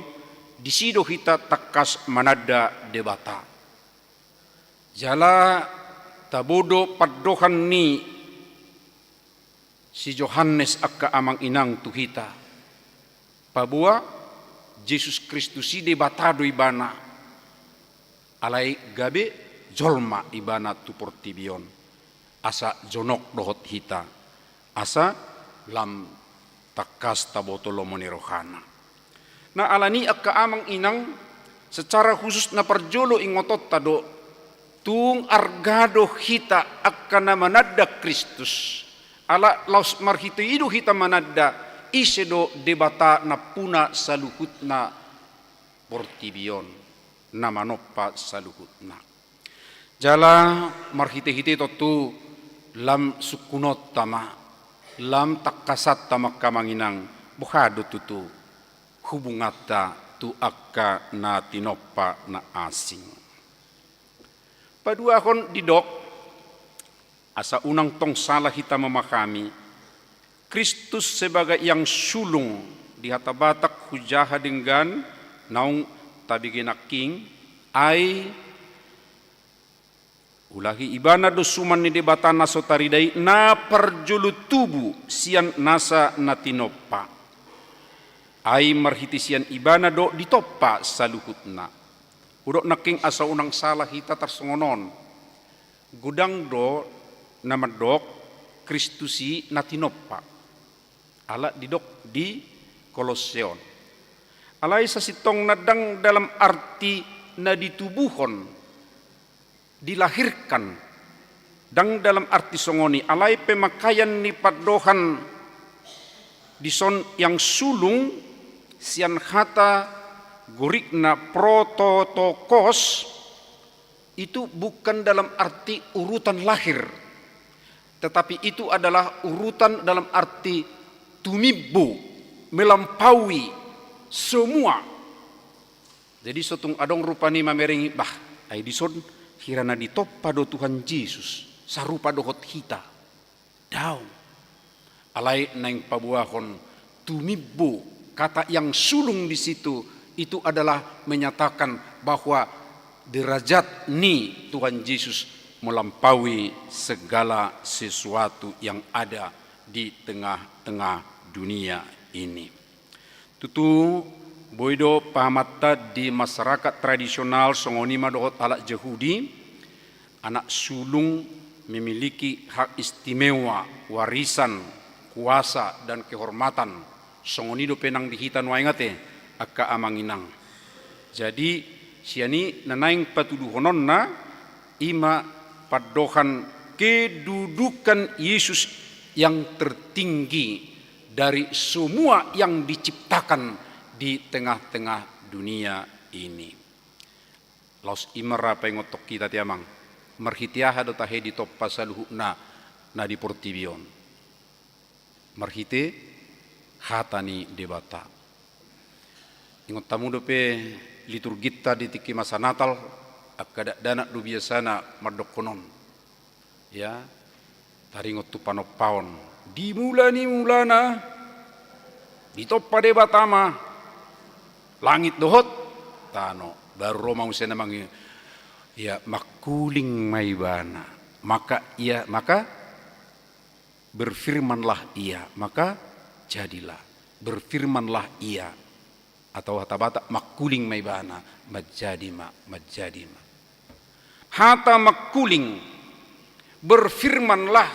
disi do hita tangkas mananda Debata. Jala tabo do pandohan ni si Johannes angka amang inang tu hita. Paboa Jesus Kristus i Debata do Ibana. Alai gabe jolma Ibana tu portibi on. Asa jonok dohot hita. Asa lam tangkas taboto lomo ni rohana. Nah, alani angka amang inang, secara khusus na parjolo ingotonta do, tung arga do hita angka na mananda Kristus. Ala laos marhite i do hita mananda, ise do Debata nampuna saluhutna portibi on, na manompa saluhutna. Jala marhite-hite tontu lam sungkunonta ma, lam tangkasanta ma angka amang inang, boha do tutu hubunganta tu angka na tinompa na asing. Paduahon didok, asa unang tong salah hita memahami, Kristus sebagai yang sulung, di hata Batak hujaha denggan, naung tabege nangkin, ai ulahi Ibana do suman ni Debata na so tarida i na parjolo tubu sian nasa na tinompa. Ai marhite sian Ibana do ditompa saluhutna. Hudok nangkin asa unang salah hita tarsongon on. Godang do na mandok Kristus i na tinompa. Ala didok di Kolosse on. Alai sasintongna ndang dalam arti na ditubuhon, dilahirkan. Ndang dalam arti songon i, alai pemakaian ni pandohan dison yang sulung sian hata Gorikna prototokos, itu bukan dalam arti urutan lahir, tetapi itu adalah urutan dalam arti tumimbo, melampaui semua. Jadi so tung adong rupani mamereng i, bah, ai dison hira na ditompa do Tuhan Jesus, sarupa dohot hita. Daong. Alai naeng paboahon tumimbo, kata yang sulung di situ itu adalah menyatakan bahwa derajat ni Tuhan Yesus melampaui segala sesuatu yang ada di tengah-tengah dunia ini. Tutu, boi do pahamanta di masyarakat tradisional, songon i ma dohot halak Jahudi, anak sulung memiliki hak istimewa, warisan, kuasa, dan kehormatan. Songon i dope nang di hita nuaeng ate, angka amang inang. Jadi, sian i na naeng patuduhononna, i ma pandohan kedudukan Yesus yang tertinggi dari semua yang diciptakan di tengah-tengah dunia ini. Laos i ma ra paingothon hita ate amang, marhite aha do tahe ditompa saluhutna na di portibi on? Marhite hata ni Debata. Ingot hamu dope liturginta di tingki masa Natal, angka dakdanak do biasana mandokkon on. Ya, taringot tu panompaon. Di mula ni mulana, ditompa Debata ma. langit dohot tano. Baru ro ma muse na mangi-, ia, mangkuling ma ibana. Maka ia, maka berfirmanlah ia, maka jadilah. Berfirmanlah ia. Atau hata Batak, mangkuling ma ibana, manjadi ma, manjadi ma. Hata mangkuling, berfirmanlah.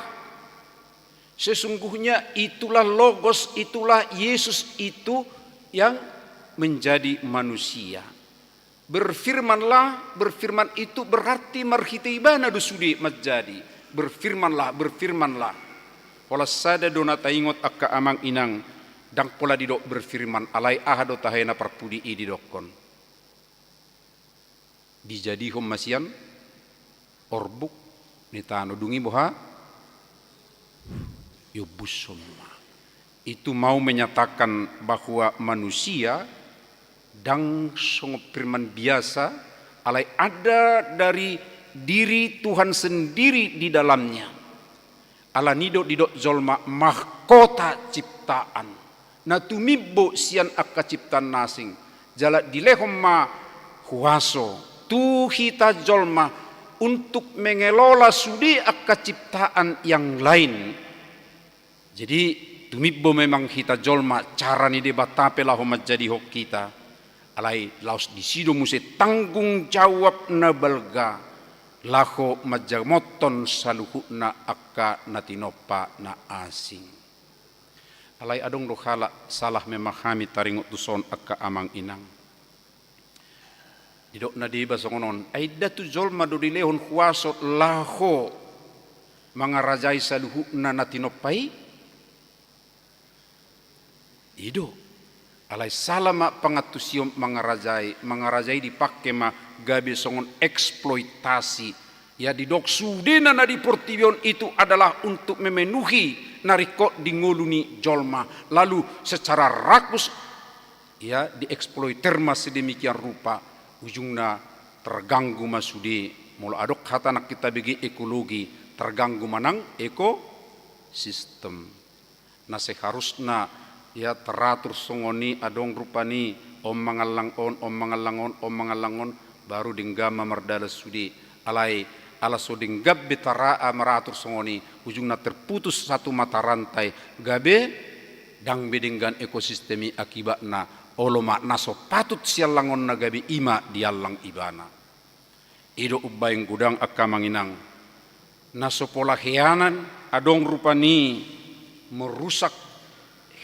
Sesungguhnya itulah Logos, itulah Yesus itu yang menjadi manusia. Berfirmanlah, berfirman itu berarti marhite ibana do sude manjadi. Berfirmanlah, berfirmanlah. Pola sada do na taingot angka amang inang, ndang pola didok berfirman, alai aha do tahe na parpudi i didokkon? Dijadihon ma sian orbuk ni tano, dung i boha? Iombushon ma. Itu mau menyatakan bahwa manusia ndang songon firman biasa, alai ada dari diri Tuhan sendiri di dalamnya. Alani do didok jolma mahkota ciptaan, na tumimbo sian angka ciptaan na asing, jala dilehon ma huaso tu hita jolma untuk mengelola sude angka ciptaan yang lain. Jadi, tumimbo memang hita jolma, cara ni Debata pe laho manjadihon hita, alai laos disi do muse tanggung jawab na balga laho manjamothon saluhutna angka na tinompa na asing. Alai adong do halak salah memahami taringot tuson angka amang inang. Didok na deba songon on, ai nda tu jolma do dilehon huaso laho mangarajai saluhutna na tinompa i? I do. Alai sala ma pangantusion mangarajai, mangarajai dipake ma gabe songon eksploitasi. Ia didok sudena na di portibi on itu adalah untuk memenuhi na ringkot di ngolu ni jolma. Lalu secara rakus, ia dieksploiter ma sedemikian rupa, ujungna terganggu ma sude. Molo adong hata na kita bege ekologi, terganggu ma nang ekosistem. Na seharusna, ia, teratur songon i, adong rupani on mangallang on, on mangallang on, on mangallang on, baru denggan ma mardalan sude. Alai ala so denggan be tara-, maratur songon i, ujungna terputus satu mata rantai, gabe ndang be denggan ekosistem i, akibatna olo ma na so patut siallangonna gabe i ma diallang ibana. I do umbahen godang angka amang inang. Na so pola heanan adong rupani merusak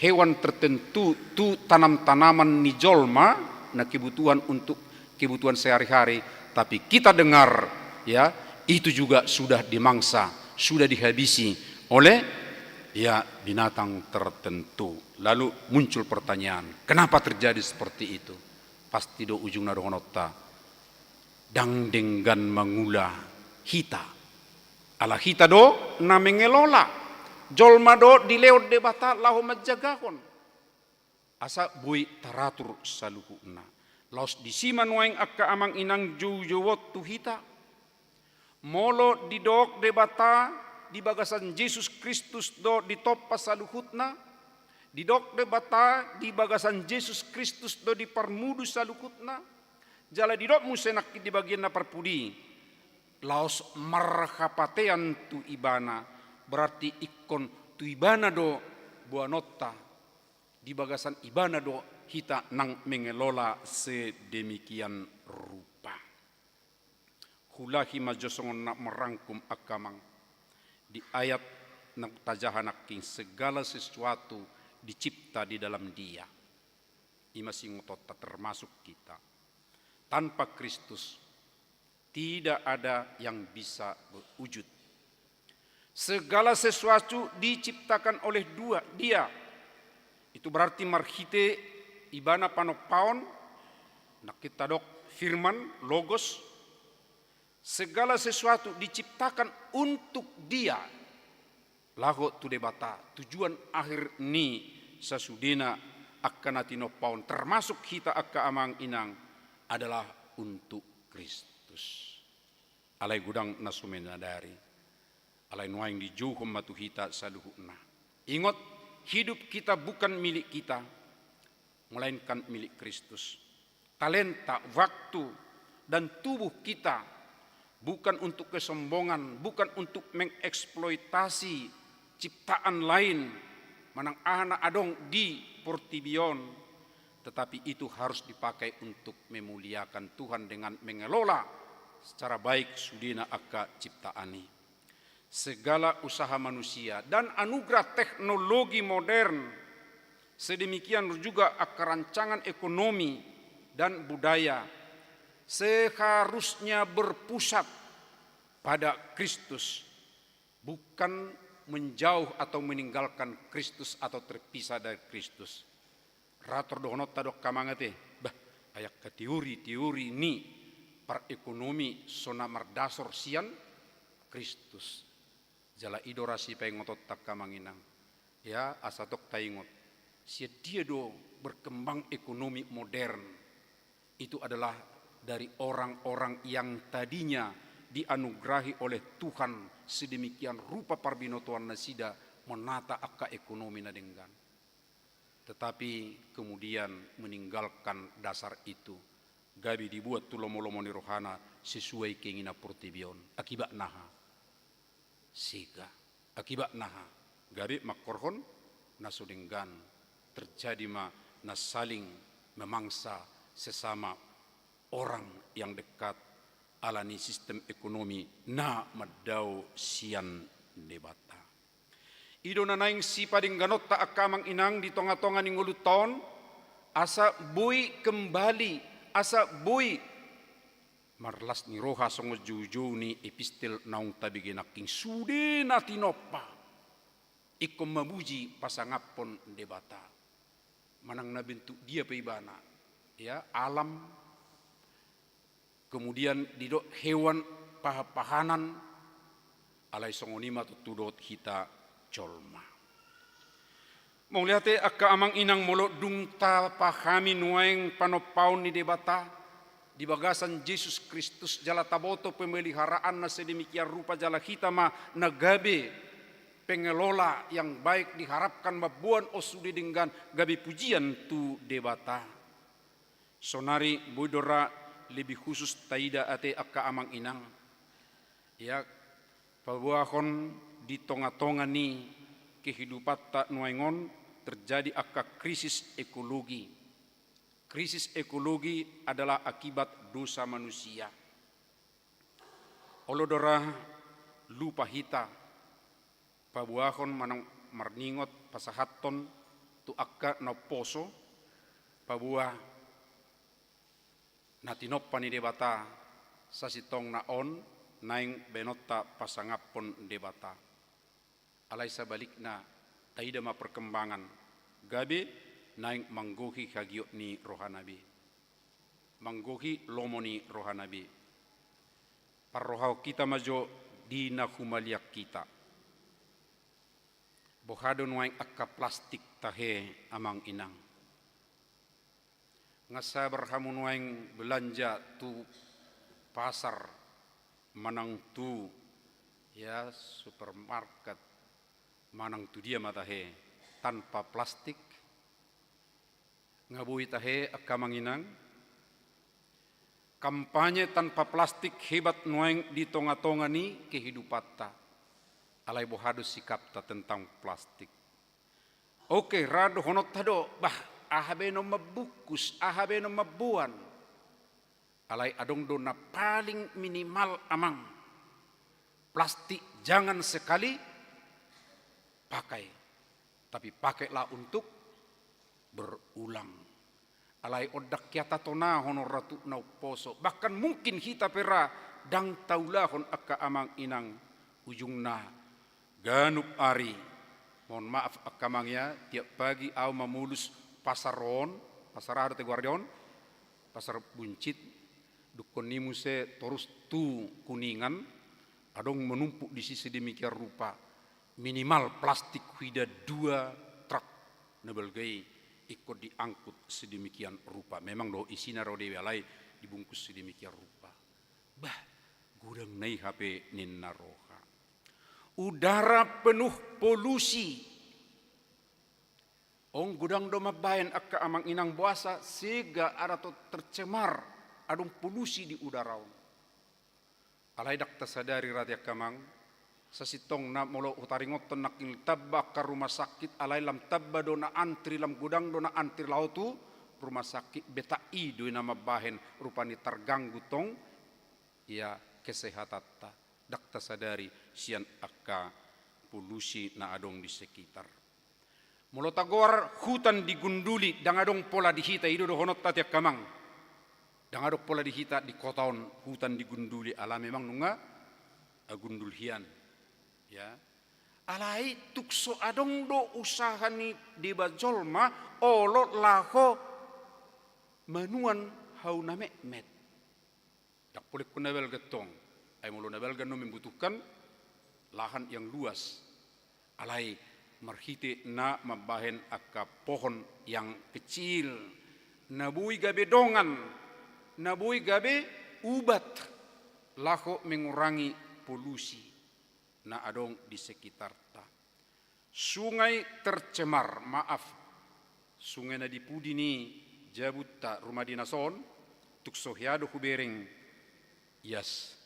hewan tertentu tu tanam-tanaman ni jolma na kebutuhan untuk kebutuhan sehari-hari, tapi kita dengar, ya, itu juga sudah dimangsa, sudah dihabisi oleh, ya, binatang tertentu. Lalu muncul pertanyaan, kenapa terjadi seperti itu? Pasti do ujungna dohononta, ndang denggan mangula hita. Ala hita do na mengelola. Jolma do dilehon Debata laho manjagahon. Asa boi taratur saluhutna. Laos disi ma nuaeng angka amang inang joujou on tu hita. Molo didok Debata di bagasan Jesus Kristus do ditompa saluhutna, didok Debata di bagasan Jesus Kristus do diparmudu saluhutna, jala didok muse nangkin di bagian na parpudi, laos marhapatean tu Ibana, berarti ingkon tu Ibana do boanonta, di bagasan Ibana do hita nang mengelola sedemikian rupa. Hulahi ma jo songon na merangkum angka amang di ayat na tajaha nangkin, segala sesuatu dicipta di dalam Dia. I ma siingotonta termasuk kita. Tanpa Kristus, tidak ada yang bisa berwujud. Segala sesuatu diciptakan oleh dua, Dia. Itu berarti marhite Ibana panompaon, na kita dok firman, logos. Segala sesuatu diciptakan untuk Dia. Laho tu Debata, tujuan akhir ni sasudena angka na tinompaon, termasuk hita angka amang inang, adalah untuk Kristus. Alai godang na so menyadari. Alai nuaeng dijouhon ma tu hita saluhutna. Ingot, hidup kita bukan milik kita, melainkan milik Kristus. talenta, waktu, dan tubuh kita bukan untuk kesombongan, bukan untuk mengeksploitasi ciptaan lain, manang aha na adong di portibi on, tetapi itu harus dipakai untuk memuliakan Tuhan dengan mengelola secara baik sudena angka ciptaan i. Segala usaha manusia dan anugerah teknologi modern, sedemikian juga angka rancangan ekonomi dan budaya, seharusnya berpusat pada Kristus, bukan menjauh atau meninggalkan Kristus atau terpisah dari Kristus. Ra tor dohononta do angka amang ate, bah, ai angka teori-teori ni parekonomi so na mardasar sian Kristus. Jala i do ra sipaingotonta angka amang inang. Ya, asa tong taingot. Sian dia do berkembang ekonomi modern. Itu adalah dari orang-orang yang tadinya dianugerahi oleh Tuhan sedemikian rupa parbinotoan nasida menata angka ekonomi na denggan. Tetapi kemudian meninggalkan dasar itu. Gabe dibuat tu lomo-lomo ni rohana sesuai keinginan portibi on. Akibatna aha? Sega. Akibatna aha? Gabe mangkorhon na so denggan. Terjadi ma na saling memangsa sesama orang yang dekat ala ni sistem ekonomi na mandao sian Debata. I do na naeng sipadengganonta angka amang inang di tonga-tonga ni ngolunta on, asa boi kembali, asa boi marlas ni roha songon joujou ni epistel naung tabege nangkin, sude na tinompa ingkon mamuji pasangaphon Debata. Manang na bentuk dia pe ibana, ya, alam, kemudian didok hewan paha-pahanan, alai songon i ma tutu dohot hita jolma. Mauliate angka amang inang molo dung tapahami nuaeng panompaon ni Debata di bagasan Jesus Kristus jala taboto pemeliharaanna sedemikian rupa jala hita ma na gabe pengelola yang baik diharapkan mamboan on sude denggan gabe pujian tu Debata. Sonari boi do ra lebih khusus taida ate angka amang inang. Ya, paboahon di tonga-tonga ni kehidupanta nuaeng on terjadi angka krisis ekologi. Krisis ekologi adalah akibat dosa manusia. Olo do ra lupa hita paboahon manang marningot pasahathon tu angka na umposo, paboa na tinompa ni Debata sasintongna on naeng baenonta pasangaphon Debata. Alai sabalikna, taida ma perkembangan, gabe naeng manggohi hagiot ni rohana be, manggohi lomo ni rohana be. Parrohahon hita ma jo di na humaliang hita. Boha do nuaeng angka plastik tahe amang inang? Nga sabar hamu nuaeng belanja tu pasar manang tu, ya, supermarket manang tu dia ma tahe tanpa plastik? Nga boi tahe angka amang inang. Kampanye tanpa plastik hebat nuaeng di tonga-tonga ni kehidupanta. Alai boha do sikapta tentang plastik? Oke, ra dohononta do, bah, aha be na mambungkus, aha be na mamboan. Alai adong do na paling minimal amang. Plastik jangan sekali pakai, tapi pakailah untuk berulang. Alai on ndang hea tatonahon on ra tu na umposo, bahkan mungkin hita pe ra ndang taulahon angka amang inang. Ujungna ganup ari, mohon maaf angka amang ya, tiap pagi au mamolus pasar on, pasar aha do tagoari on, pasar Buncit, dungkon i muse torus tu Kuningan, adong manumpuk disi sedemikian rupa. Minimal plastik huida dua truk na balga i ingkon diangkut sedemikian rupa. Memang dohot isina ro do i alai dibungkus sedemikian rupa. Bah, godang na i hape ninna roha. Udara penuh polusi. On godang do mambahen angka amang inang boasa sega ada to tercemar, adong polusi di udara on. Alai ndang tasadari ra te angka amang, sasintongna molo hutaringothon nangkin tamba angka rumah sakit, alai lam tamba do na antri, lam godang do na antri laho tu rumah sakit, betak i do i na mambahen rupani targanggu tong ia kesehatanta. Ndang tasadari sian angka polusi na adong di sekitar. Molo tagoar hutan digunduli, ndang adong pola di hita, i do dohononta te angka amang. Ndang adong pola di hita di kota on hutan digunduli, ala memang nunga gundul hian. Ya. Alai tung so adong do usaha ni deba jolma olo laho manuan hau na metmet. Ndang pola ingkon na balga tong. Ai molo na balga na membutuhkan lahan yang luas. Alai marhite na mambahen angka pohon yang kecil, na boi gabe dongan, na boi gabe ubat laho mengurangi polusi na adong di sekitarta. Sungai tercemar, maaf, sungai na di pudi ni jabunta rumah dinas on, tung so hea do hubereng, ias,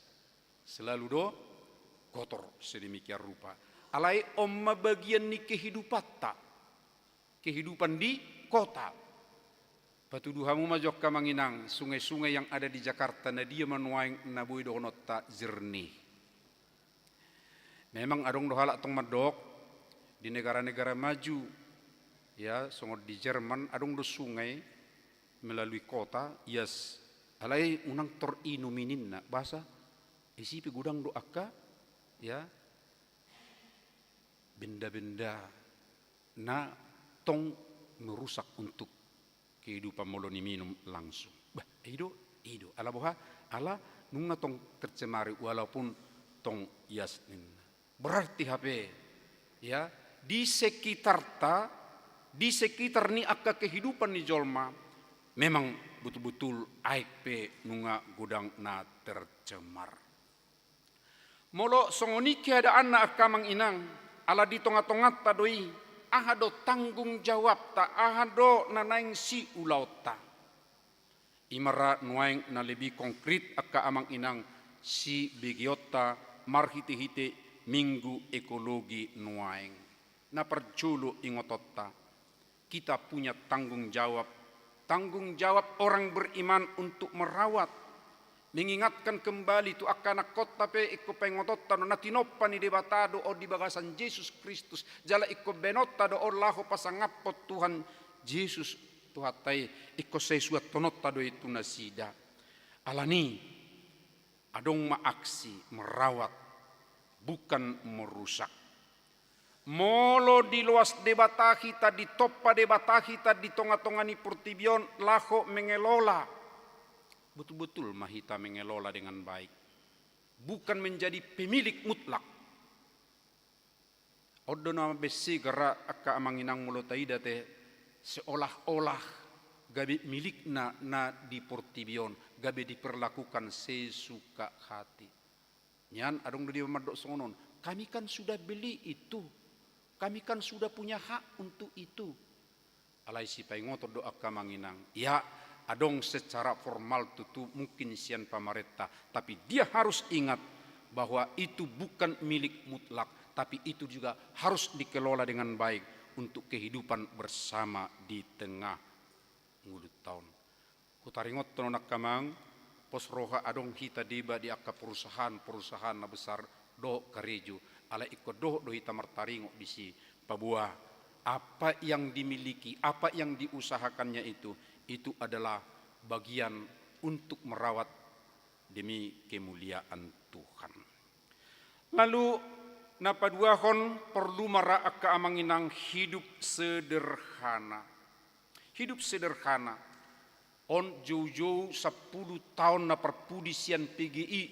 selalu do kotor sedemikian rupa. Alai on ma bagian ni kehidupanta, kehidupan di kota. Patudu hamu ma jo angka amang inang, sungai-sungai yang ada di Jakarta na dia ma nuaeng na boi dohononta jernih. Memang adong do halak tong mandok di negara-negara maju, ya, songon di Jerman adong do sungai melalui kota, ias, alai unang tor inum i ninna, boasa, isi pe godang do angka, ya, benda-benda na tong merusak untuk kehidupan molo niminum langsung. Bah, i do, i do. Ala boha, ala nunga tong tercemari walaupun tong ias ninna. Berarti hape, ya, di sekitarta, di sekitar ni angka kehidupan ni jolma, memang betul-betul aek pe nunga godang na tercemar. Molo songon i keadaanna angka amang inang, ala di tonga-tonganta do i, aha do tanggung jawabta, aha do na naeng siulaonta. I ma ra nuaeng na lebih konkret angka amang inang sibegeonta marhite-hite Minggu Ekologi nuaeng. Na parjolo ingotonta, kita punya tanggung jawab. Tanggung jawab orang beriman untuk merawat, mengingatkan kembali tu angka anakkonta pe ingkon paingotonta do na tinompa ni Debata do on di bagasan Jesus Kristus, jala ingkon baenonta do on laho pasangaphon Tuhan Jesus Tuhanta i, ingkon sai suanhononta do i tu nasida. Alani, adong ma aksi merawat, bukan merusak. Molo diloas Debata hita, ditompa Debata hita di tonga-tonga ni portibi on laho mengelola, betul-betul ma hita mengelola dengan baik. Bukan menjadi pemilik mutlak. On do na bessegara angka amang inang molo taida te, seolah-olah gabe milikna na di portibi on, gabe diperlakukan sesuka hati. Nian adong do dia mandok songon on, kami kan sudah beli itu, kami kan sudah punya hak untuk itu. Alai sipaingoton do angka amang inang, ya, adong secara formal tutu mungkin sian pamarenta, tapi dia harus ingat bahwa itu bukan milik mutlak, tapi itu juga harus dikelola dengan baik untuk kehidupan bersama di tengah ngolunta on. Hutaringothon on angka amang, pos roha adong hita deba di angka perusahaan-perusahaan na besar dohot karejo, alai ingkon dohot do hita martaringot disi, paboa apa yang dimiliki, apa yang diusahakannya itu, itu adalah bagian untuk merawat demi kemuliaan Tuhan. Lalu na paduahon, porlu ma ra angka amang inang hidup sederhana. Hidup sederhana. On joujou sampulu taon na parpudi sian P G I,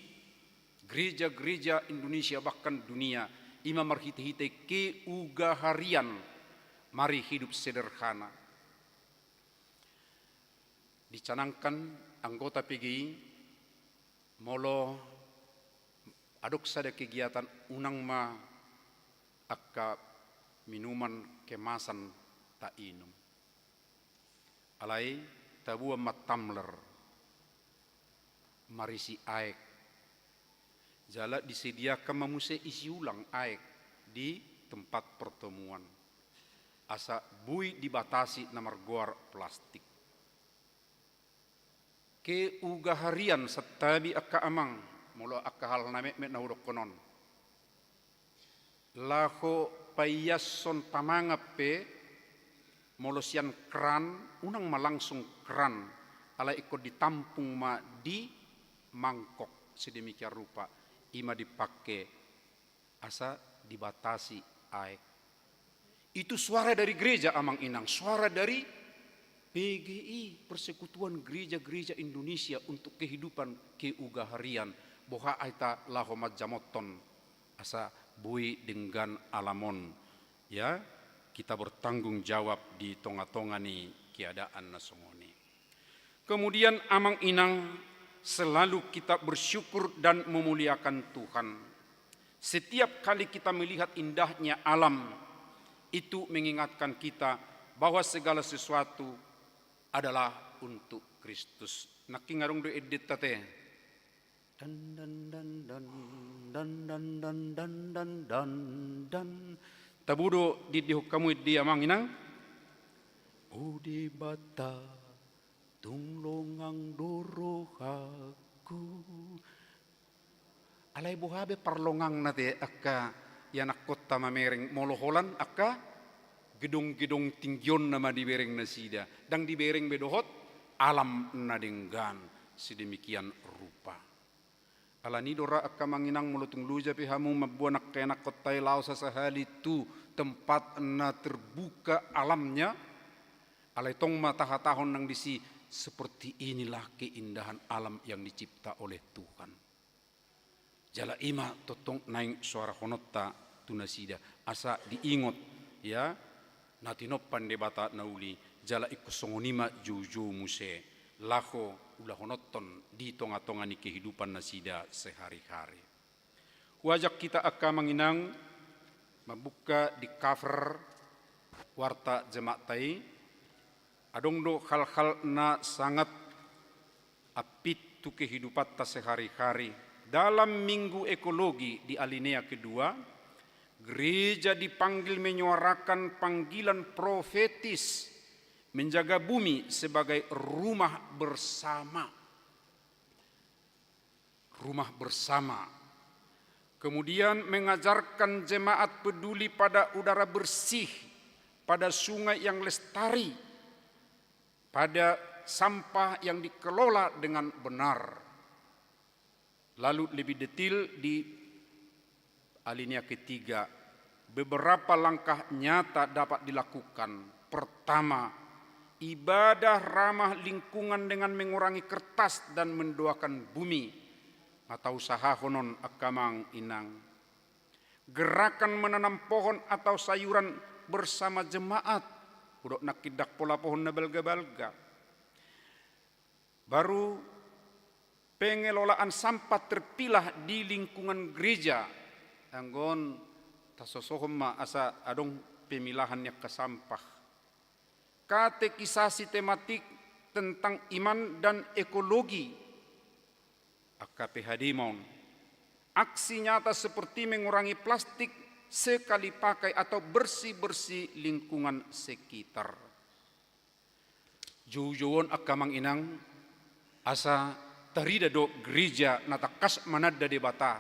gereja-gereja Indonesia bahkan dunia, i ma marhite-hite keugaharian, mari hidup sederhana. Dicanangkan anggota P G I, molo adong sada kegiatan, unang ma angka minuman kemasan tainum. Alai taboan ma tumbler marisi aek. Jala disediakan ma muse isi ulang aek di tempat pertemuan. Asa boi dibatasi na margoar plastik. Keugaharian santabi angka amang, molo angka hal na metmet na hudokkon on. Laho paiashon pamangan pe, molo sian kran, unang ma langsung kran, alai ingkon ditampung ma di mangkok, sedemikian rupa, i ma dipake asa dibatasi aek. Itu suara dari gereja, amang inang, suara dari P G I, Persekutuan Gereja-Gereja Indonesia untuk Kehidupan Keugaharian. Boha hita laho manjamothon asa boi denggan alam on, ya, kita bertanggung jawab di tonga-tonga ni keadaan na songon i. Kemudian, amang inang, selalu kita bersyukur dan memuliakan Tuhan. Setiap kali kita melihat indahnya alam, itu mengingatkan kita bahwa segala sesuatu adalah untuk Kristus. Nangkin adong do endenta te? Dan, dan, dan, dan, dan, dan, dan, dan, dan, dan. Tabo do diendehon hamu ende, amang inang? O Debata, tung longang do rohangku. Alai boha be parlongangna te angka ianakkonta mamereng, molo holan angka gedong-gedong tinggi on nama dibereng nasida, ndang dibereng be dohot alam na denggan sedemikian rupa. Alani do ra angka amang inang, molo tung loja pe hamu mamboan angka ianakkonta i laho sasahali tu tempat na terbuka alamnya, alai tong ma tahatahon nang disi, seperti inilah keindahan alam yang dicipta oleh Tuhan. Jala i ma tongtong naeng soarahononta tu nasida, asa diingot, ya, na tinompa ni Debata na uli, jala ingkon songon i ma joujou muse laho ulahononhon di tonga-tonga ni kehidupan nasida sehari-hari. Huajak hita angka amang inang mambuka di cover warta jemaat ta i, adong do hal-hal na sangat apit tu kehidupanta sehari-hari. Dalam Minggu Ekologi di alinea kedua, gereja dipanggil menyuarakan panggilan profetis menjaga bumi sebagai rumah bersama. Rumah bersama. Kemudian mengajarkan jemaat peduli pada udara bersih, pada sungai yang lestari, pada sampah yang dikelola dengan benar. Lalu lebih detail di alinea ketiga, beberapa langkah nyata dapat dilakukan. Pertama, ibadah ramah lingkungan dengan mengurangi kertas dan mendoakan bumi. Mata usaha honon angka amang inang. Gerakan menanam pohon atau sayuran bersama jemaat. Hudok nangkin ndang pola pohon na balga-balga. Baru pengelolaan sampah terpilah di lingkungan gereja. Anggo on tasosohon ma asa adong pemilahan ni angka sampah. Katekisasi tematik tentang iman dan ekologi. Angka P H D ma on. Aksi nyata seperti mengurangi plastik sekali pakai atau bersih-bersih lingkungan sekitar. Joujou on angka amang inang, asa tarida do gereja na tangkas mananda Debata.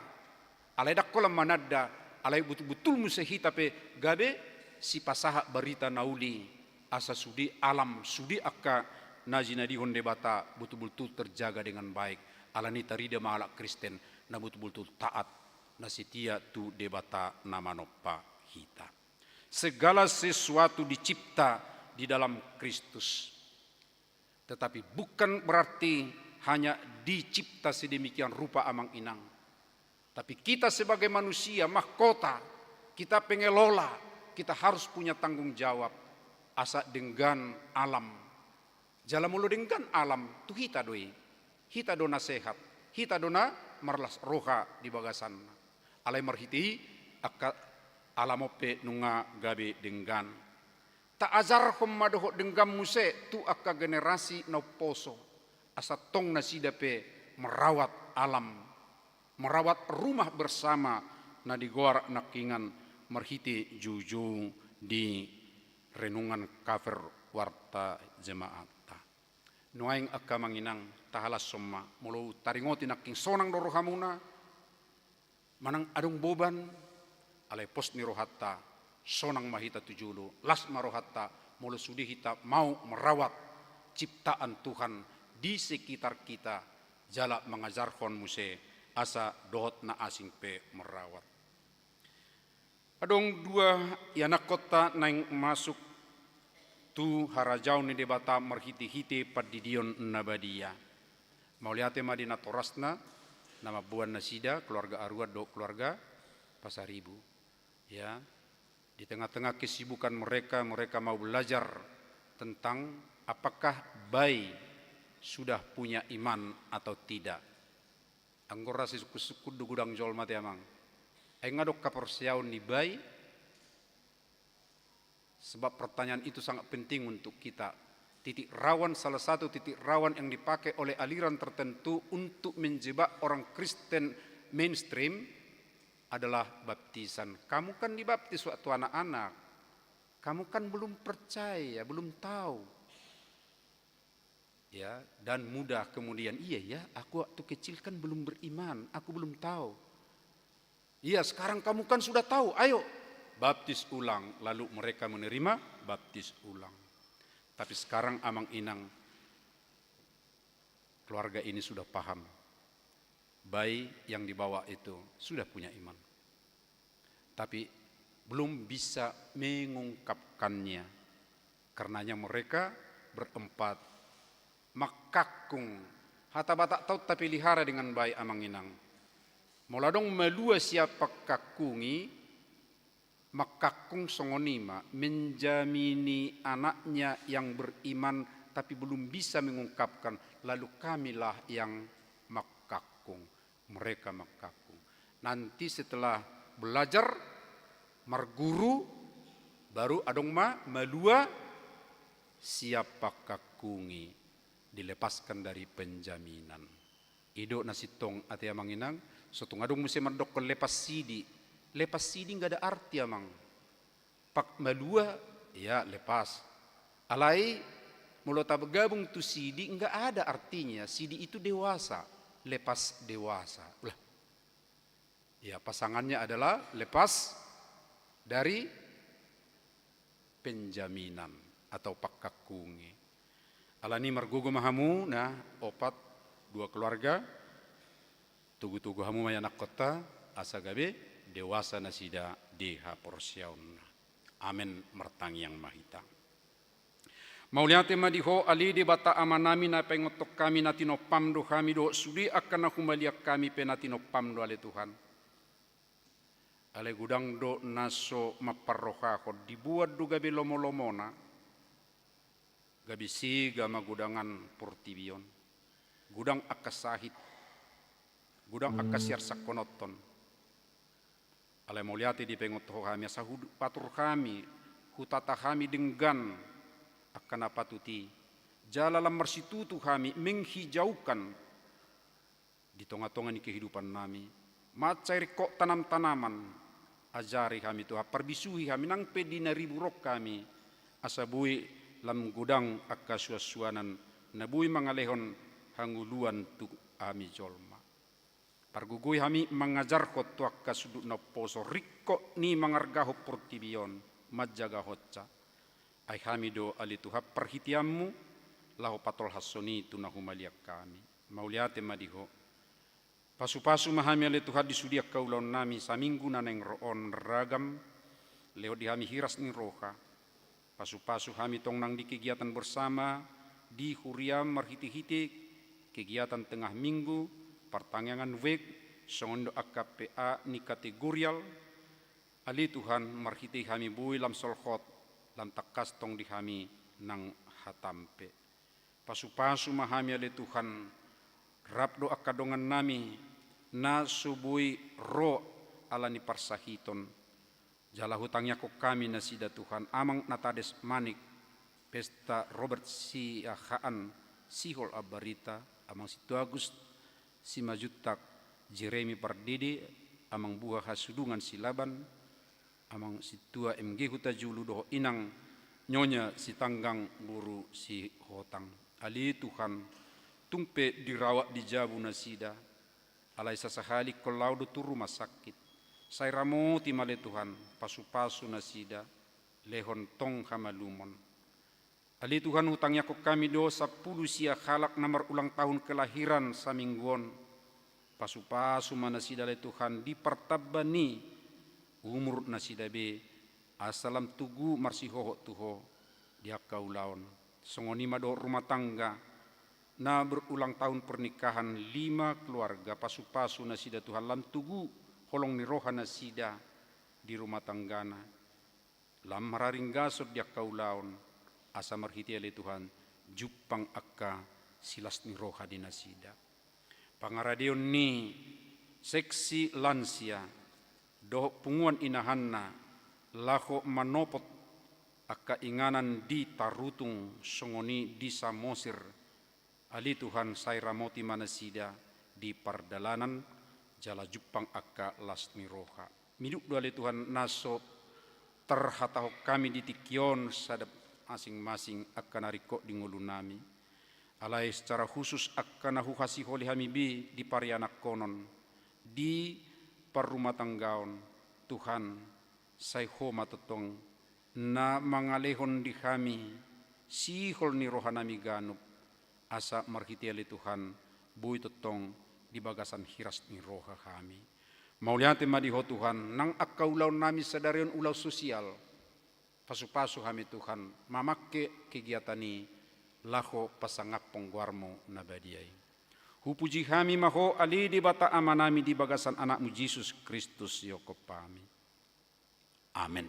Alai ndang holan mananda, alai butul-butul muse hita pe gabe sipasahat barita na uli, asa sude alam, sude angka na jinadihon Debata butul-butul terjaga dengan baik. Alani tarida ma halak Kristen na butul-butul taat, na setia tu Debata na manompa hita. Segala sesuatu dicipta di dalam Kristus. Tetapi bukan berarti hanya dicipta sedemikian rupa, amang inang. Tapi kita sebagai manusia, mahkota, kita pengelola, kita harus punya tanggung jawab. Asa denggan alam. Jala molo denggan alam, tu hita do i. Hita do na sehat, hita do na marlas roha di bagasanna. Alai marhite i angka alam on pe nunga gabe denggan. Taajarhon ma dohot denggan muse tu angka generasi na umposo, asa tong nasida pe merawat alam, merawat rumah bersama na digoar nangkiningan marhite joujou di renungan cover Warta Jemaatta. Nuaeng angka amang inang, tahalashon ma, molo taringoti nangkin sonang do rohamuna, manang adong boban, alai pos ni rohanta, sonang ma hita tu jolo, las ma rohanta, molo sude hita mau merawat ciptaan Tuhan di sekitar kita, jala mangajarhon muse asa dohot na asing pe merawat. Adong dua ianakkonta naeng masuk tu harajaon ni Debata marhitehite pandidion na badia. Mauliate ma di natorasna, na mamboan nasida, keluarga Aruan dohot keluarga Pasaribu. Ya, di tengah-tengah kesibukan mereka, mereka mau belajar tentang apakah bayi sudah punya iman atau tidak. Anggo ra sisungkun-sungkun do godang jolma te, amang. Ai nga adong haporseaon ni bayi? Sebab pertanyaan itu sangat penting untuk kita. Titik rawan, salah satu titik rawan yang dipakai oleh aliran tertentu untuk menjebak orang Kristen mainstream adalah baptisan. Kamu kan dibaptis waktu anak-anak. Kamu kan belum percaya, belum tahu. Ya, dan mudah kemudian, "Iya ya, aku waktu kecil kan belum beriman, aku belum tahu." "Iya, sekarang kamu kan sudah tahu, ayo, baptis ulang." Lalu mereka menerima baptis ulang. Tapi sekarang, amang inang, keluarga ini sudah paham. Bayi yang dibawa itu sudah punya iman. Tapi belum bisa mengungkapkannya. Karenanya mereka berempat mangkangkung. Hata Batak tahu tapelihara dengan baik, amang inang. Molo adong malua sian pangkangkungi, mangkangkung songon i ma, menjamini anaknya yang beriman, tapi belum bisa mengungkapkan, lalu kamilah yang mangkangkung. Mereka mangkangkung. Nanti setelah belajar, marguru, baru adong ma malua sian pangkangkungi, dilepaskan dari penjaminan. I do na sintong, ate amang inang, so tung adong muse mandokkon lepas sidi. Lepas sidi nggak ada arti, amang. Pak malua, ya, lepas. Alai, molo tagabung tu sidi, nggak ada artinya. Sidi itu dewasa, lepas dewasa. Ulah. Ya, pasangannya adalah lepas dari penjaminan atau pangkangkungi. Alani margogo ma hamu, na opat, dua keluarga, togu-togu hamu ma ianakkonta, asa gabe dewasa nasida di haporseaonna. Amen, martangiang ma hita. Mauliate ma di Ho, ale Debata Amanami na paingothon hami na tinompam do hami dohot sude angka na humaliang hami pe na tinompam do ale Tuhan. Alai godang do na so mamparrohahon, diboan do gabe lomo-lomona, gabe sega magodangan portibi on. Godang angka sahit, godang angka siarsangkononhon. Alai mauliate dipaingot Ho hami, asa hupatur hami, hutata hami denggan angka na patut i. Jala lam marsitutu hami menghijaukan di tonga-tonga ni kehidupan nami. Mansai ringkot tanam-tanaman, ajari hami Tuhan, parbisuhi hami nang pe di na ribu roha hami, asa boi lam godang angka suan-suanan na boi mangalehon hangoluan tu hami jolma. Pargogoi hami mangajarhon tu angka sundut na umposo, ringkot ni mangargahon portibi on, manjagahonsa. Ai hami do ale Tuhan parhiteanmu, laho patolhashon i tu na humaliang hami. Mauliate ma di Ho. Pasu-pasu ma hami ale Tuhan di sude angka ulaon nami saminggu na naeng ro on, ragam, lehon di hami hiras ni roha. Pasu-pasu hami tong nang di kegiatan bersama di huriam marhite-hite kegiatan tengah minggu, partangiangan wijk, songon do angka P A ni kategorial. Ale Tuhan, marhite hami boi lam solhot, lam tangkas tong di hami nang hatam pe. Pasu-pasu ma hami ale Tuhan, rap do angka dongan nami na so boi ro alani parsahiton. Jala hutangiangkon hami nasida Tuhan, Amang Natades Manik, Pesta Robert Siahaan, Sihol Ambarita, Amang Sintua Agus Simanjuntak, Jeremy Pardede, Amang Buha Hasudungan Silaban, Amang Sintua M G Hutajulu dohot Inang Nyonya Sitanggang boru Sihotang. Ale Tuhan, tung pe dirawat di jabu nasida, alai sasahali ingkon laho do tu rumah sakit. Sai ramoti ma ale Tuhan, pasupasu nasida, lehon tong hamalumon. Ale Tuhan, hutangiangkon hami do sampulu sia halak na marulang tahun kelahiran saminggu on. Pasupasu ma nasida ale Tuhan di partamba ni umur nasida be, asa lam tugu marsihohot tu Ho di angka ulaon. Songon i ma dohot rumah tangga na berulang tahun pernikahan, lima keluarga, pasupasu nasida Tuhan, lam tugu holong ni roha nasida di rumah tanggana. Lam marharinggason di angka ulaon, asa marhite ale Tuhan, jumpang angka silas ni roha di nasida. Pangaradeon ni seksi lansia dohot punguan inahanna laho manopot angka inganan di Tarutung songon i di Samosir. Ale Tuhan, sai ramoti ma nasida di pardalanan, jala jumpang angka las ni roha. Miduk do ale Tuhan na so tarhatahon hami di tingki on sada masing-masing angka na ringkot di ngolunami. Alai secara khusus angka na huhasiholi hami be di parianakhonon, di parrumatanggaon, Tuhan, sai Ho ma tongtong na mangalehon di hami sihol ni rohanami ganup, asa marhite ale Tuhan, boi tongtong di bagasan hiras ni roha hami. Mauliate ma di Ho Tuhan, nang angka ulaonnami sadari on ulaon sosial, pasupasu hami Tuhan, mamangke kegiatan i laho pasangaphon goarMu na badia i. Hupuji hami ma Ho ale Debata Amanami di bagasan AnakMu Jesus Kristus, ianggo hami. Amen.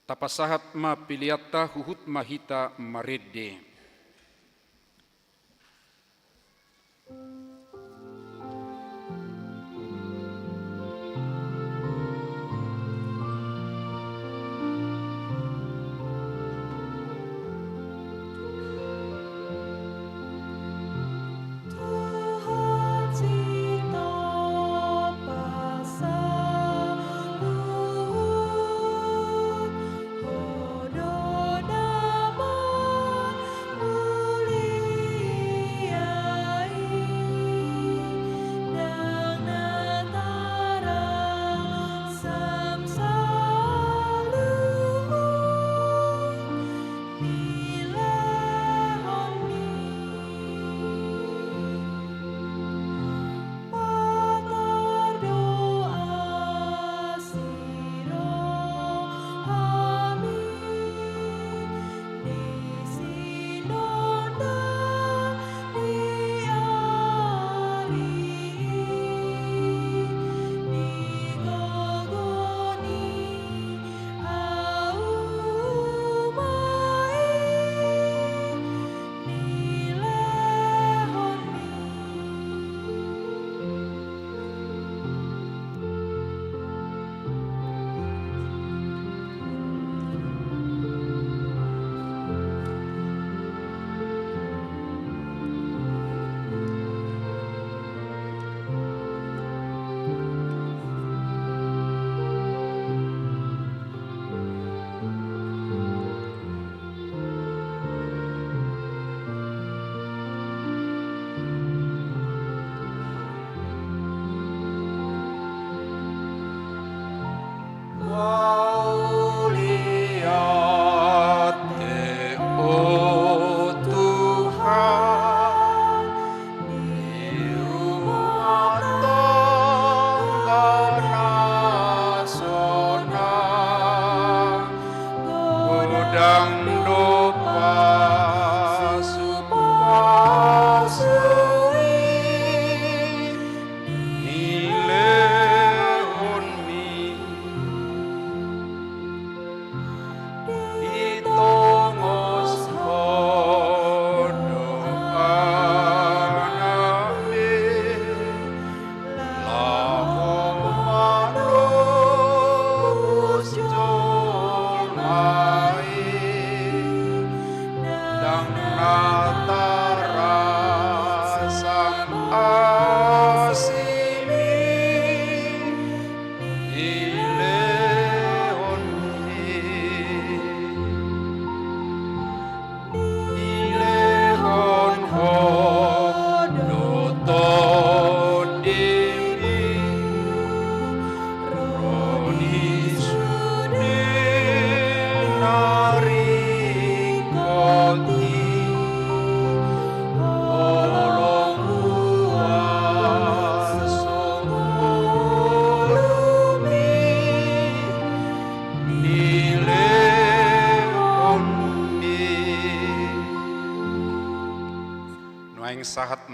Tapasahat ma peleanta, huhut ma hita marende.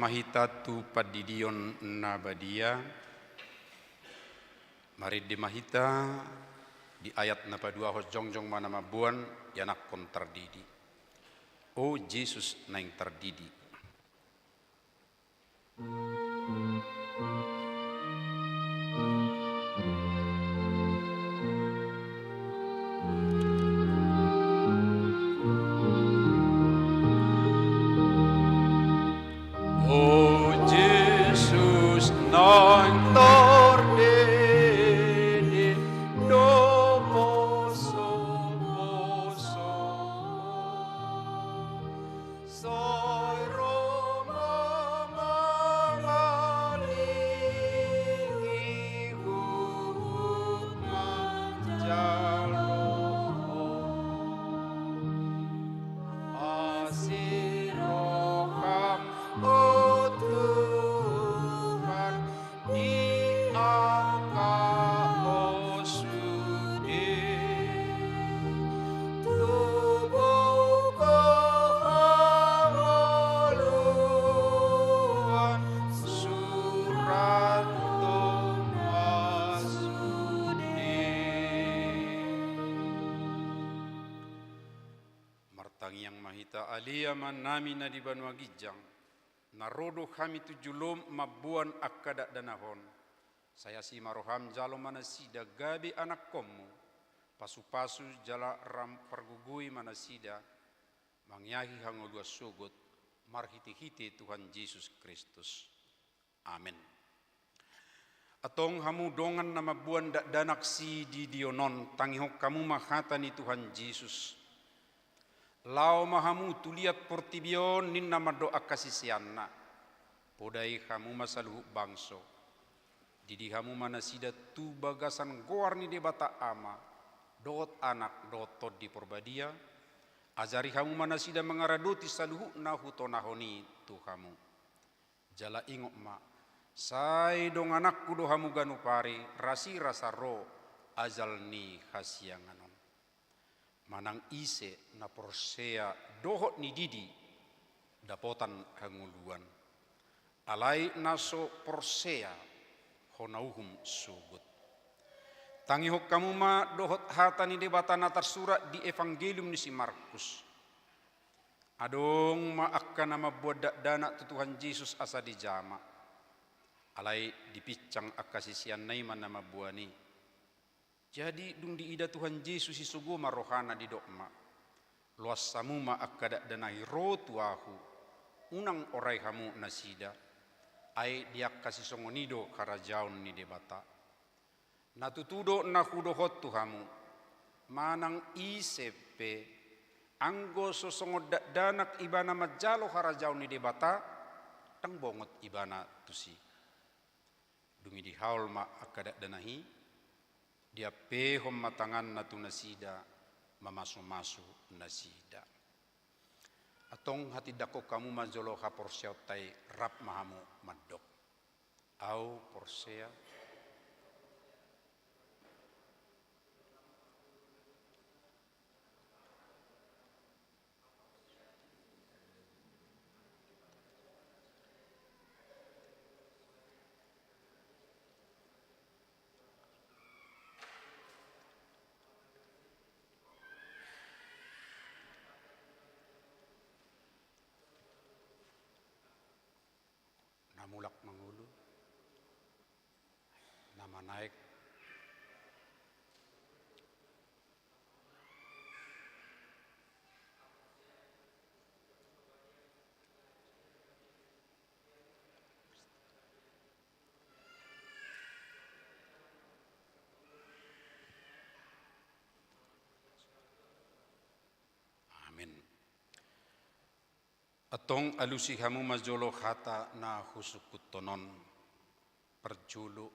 Hita tu pandidion na badia, marende ma hita di ayat na paduahon, jongjong ma na mamboan, ianakhon tardidi. O Jesus naeng tardidi. O Jesus naeng tardidi, do poso-poso. Sai ro ma mangalului huhut manjalo Ho. Asi roham, o Tuhan, di angka on sude, tubu hangoluan, surat do ma sude. Martangiang ma hita. Ale Amanami na di banua ginjang, na ro do hami tu jolom mamboan angka dakdanak on. Sai asi ma roham, jalo ma nasida gabe anakkonmu, pasu-pasu jala ram pargogoi ma nasida, mangeahi hangoluan sogot, marhite-hite Tuhan Jesus Kristus. Amen. Antong hamu dongan na mamboan dakdanak sididion on, tangihon hamu ma hata ni Tuhan Jesus. Laho ma hamu tu liat portibi on, ninna mandok angka siseanna. Podai hamu ma saluhut bangso. Didi hamu ma nasida tu bagasan goar ni Debata Ama, dohot Anak, dohot Tondi Porbadia. Ajari hamu ma nasida mangaradoti saluhut na hutonahon i tu hamu. Jala ingot ma, sai dongananku do hamu ganup ari, rasirasa ro ajal ni hasiangan on. Manang ise na porsea dohot nididi, dapotan hangoluan. Alai na so porsea, hona uhum sogot. Tangihon hamu ma dohot hata ni Debata na tarsurat di Evangelium ni si Markus. Adong ma angka na mamboan dakdanak tu Tuhan Jesus asa dijama. Alai dipinsang angka siseanna i ma na mamboan i. Jadi dung diida Tuhan Jesus i, sogo ma rohana, didok ma: Loas hamu ma angka dakdanak i ro tu Ahu, unang orai hamu nasida. Ai di angka sisongon i do harajaon ni Debata. Na tutu do na hudokhon tu hamu, manang ise pe, anggo so songon dakdanak ibana manjalo harajaon ni Debata, ndang bongot ibana tusi. Dung i dihaol ma angka dakdanak i, diampehon ma tanganna tu nasida, mamasumasu nasida. Antong hatindanghon hamu ma jolo haporseaonta i, rap ma hamu mandok: Ahu porsea. Na mulak mangolu, na manaek. Amen. Antong alusi hamu ma jolo hata na husungkunhon on. Parjolo,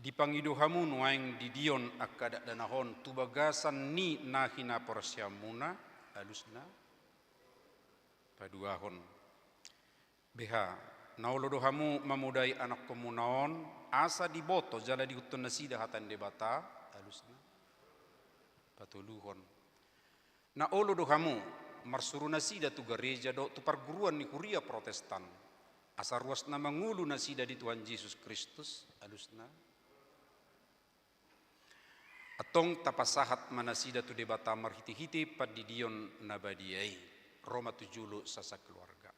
dipangido hamu nuaeng didion angka dakdanak on tu bagasan ni na hinaporseaonmuna, alusna. Paduahon, beha, na olo do hamu mamodai anakkonmuna on, asa diboto jala diihuthon nasida hata ni Debata, alusna. Patoluhon, na olo do hamu marsuru nasida tu gareja dohot tu parguruan ni huria Protestan, Asa ruas na mangolu nasida di Tuhan Jesus Kristus, alusna. Antong tapasahat ma nasida tu Debata marhitehite pandidion na badia i, ro ma tu jolo sasakeluarga.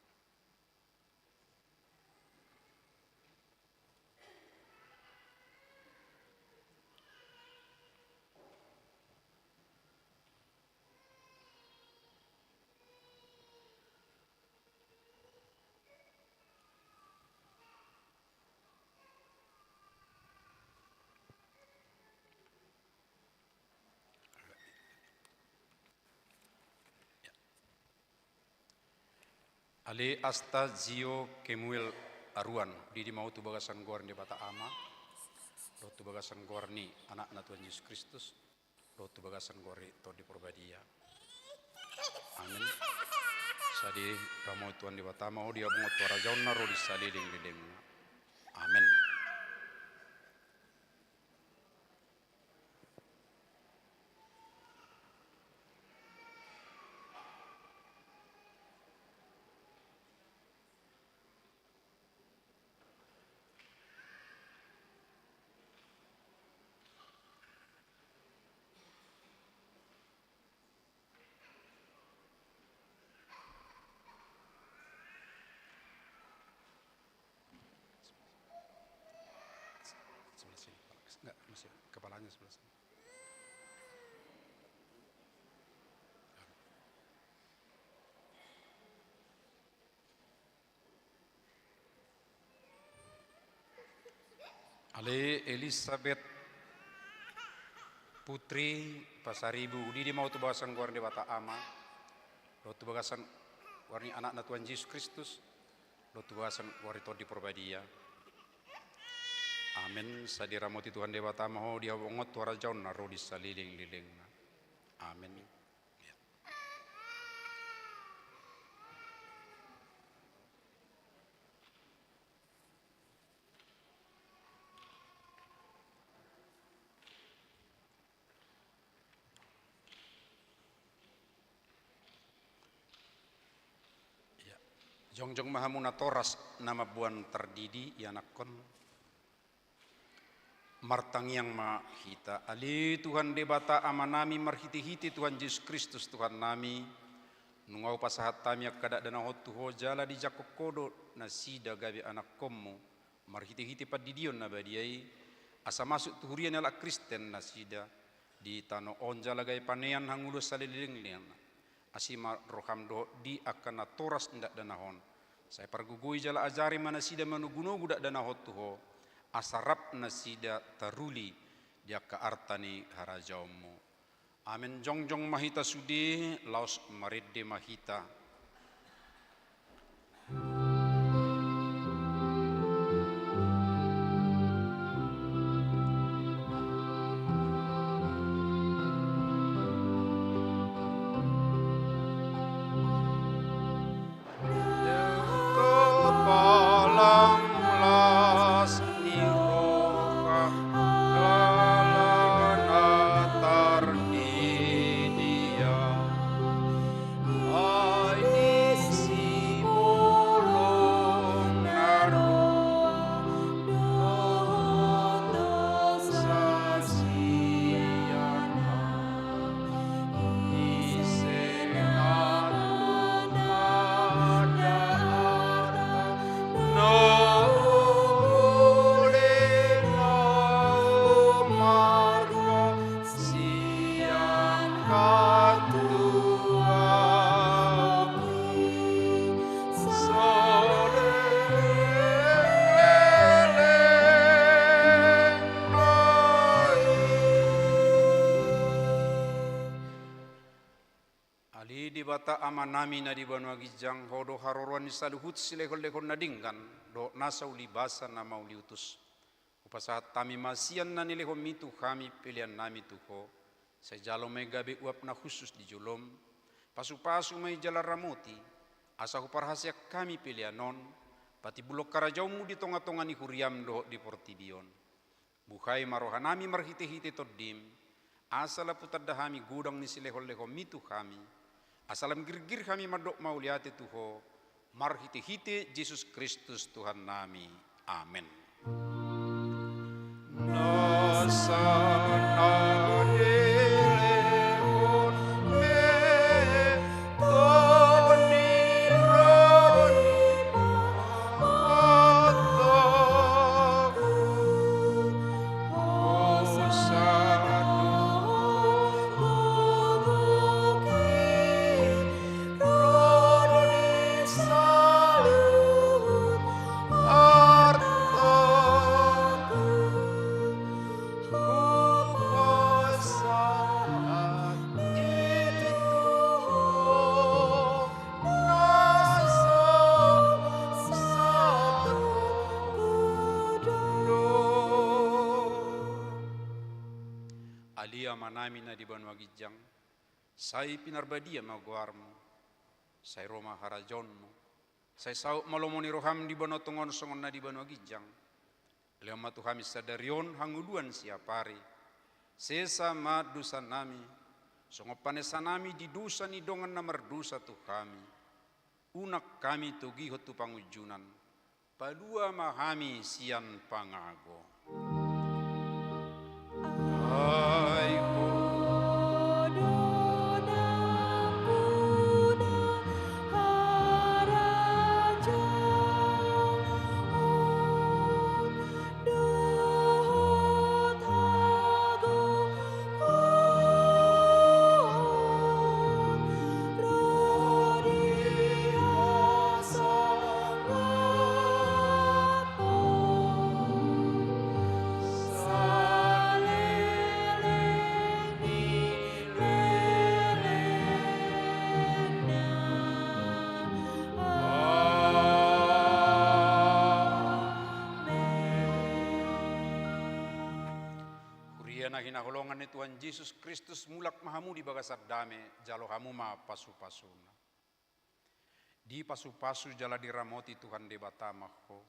Ale Asta Zio Kemuel Aruan, didi ma ho tu bagasan goar ni Debata Ama, dohot tu bagasan goar ni Anakna Tuhan Jesus Kristus, dohot tu bagasan goar ni Tondi Porbadia. Amin. Sai diramoti Tuhan Debata ma ho di habongan tu harajaonna ro di salelenglelengna. Amin. Sebelah sini. Enggak, masih kepalanya sebelah sini. Ale Elisabet Putri Pasaribu, didi ma ho tu bagasan goar ni Debata Ama, dohot tu bagasan goar ni Anakna Tuhan Jesus Kristus, dohot tu bagasan goar ni Tondi Porbadia. Amin. Sai diramoti Tuhan Debata ma ho di habongan tu harajaonna ro di salelenglelengna. Amin. Ia, jongjong ma hamu natoras na mamboan tardidi, ianakhon. Martangiang ma hita. Ale Tuhan Debata Amanami, marhitehite Tuhan Jesus Kristus Tuhannami, nunga hupasahat hami angka dakdanak on tu Ho jala dijangkon Ho do nasida gabe anakhonMu, marhitehite pandidion na badia i, asa masuk tu huria ni halak Kristen nasida di tano on jala gabe panean hangoluan salelenglelengna. Asi ma rohaM dohot di angka natoras ni dakdanak on. Sai pargogoi jala ajari ma nasida manogunogu dakdanak on tu Ho, asa rap nasida taruli di angka arta ni harajaonMu. Amen. Jongjong ma hita sude, laos marende ma hita. Ale Debata Amanami na di banua ginjang, Ho do haroroan ni saluhut silehonlehon na denggan dohot nasa ulibasa na mauliutus. Hupasahat hami ma sian na nilehonMi tu hami peleannami tu Ho. Sai jalo ma i gabe uap na hushus di joloM. Pasupasu ma i jala ramoti, asa huparhaseang hami pelean on patimbulhon harajaonMu di tongatonga ni huriaM dohot di portibi on. Buhai ma rohanami marhitehite TondiM, asa lam hutanda hami godang ni silehonlehonMi tu hami, asa lam girgir hami mandok mauliate tu Ho, Marhitehite Jesus Kristus Tuhannami. Amen. Ale Amanami na di banua ginjang, sai pinarbadia ma goarmu, sai ro ma harajaonmu, sai saut ma lomo ni roham di banua tonga on songon na di banua ginjang. Lehon ma tu hami sadari on hangoluan siapari. Sesa ma dosanami, songon panesanami di dosa ni dongan na mardosa tu hami. Unang hami togihon tu pangunjunan, palua ma hami sian pangago. Ai Ho do nampuna harajaon dohot hagogoon ro di hasangapon saleleng ni lelengna. Amen. Huria na hinaholongan ni Tuhan Jesus Kristus, mulak ma hamu di bagasan dame, jalo hamu ma pasupasuna. Dipasupasu jala diramoti Tuhan Debata ma ho.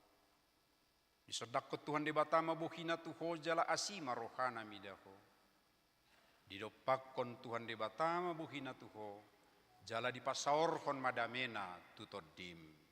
Disondangkon Tuhan Debata ma bohina tu ho jala asi ma rohana mida ho. Didompakkon Tuhan Debata ma bohina tu ho, jala dipasaorhon ma damena tu tondim.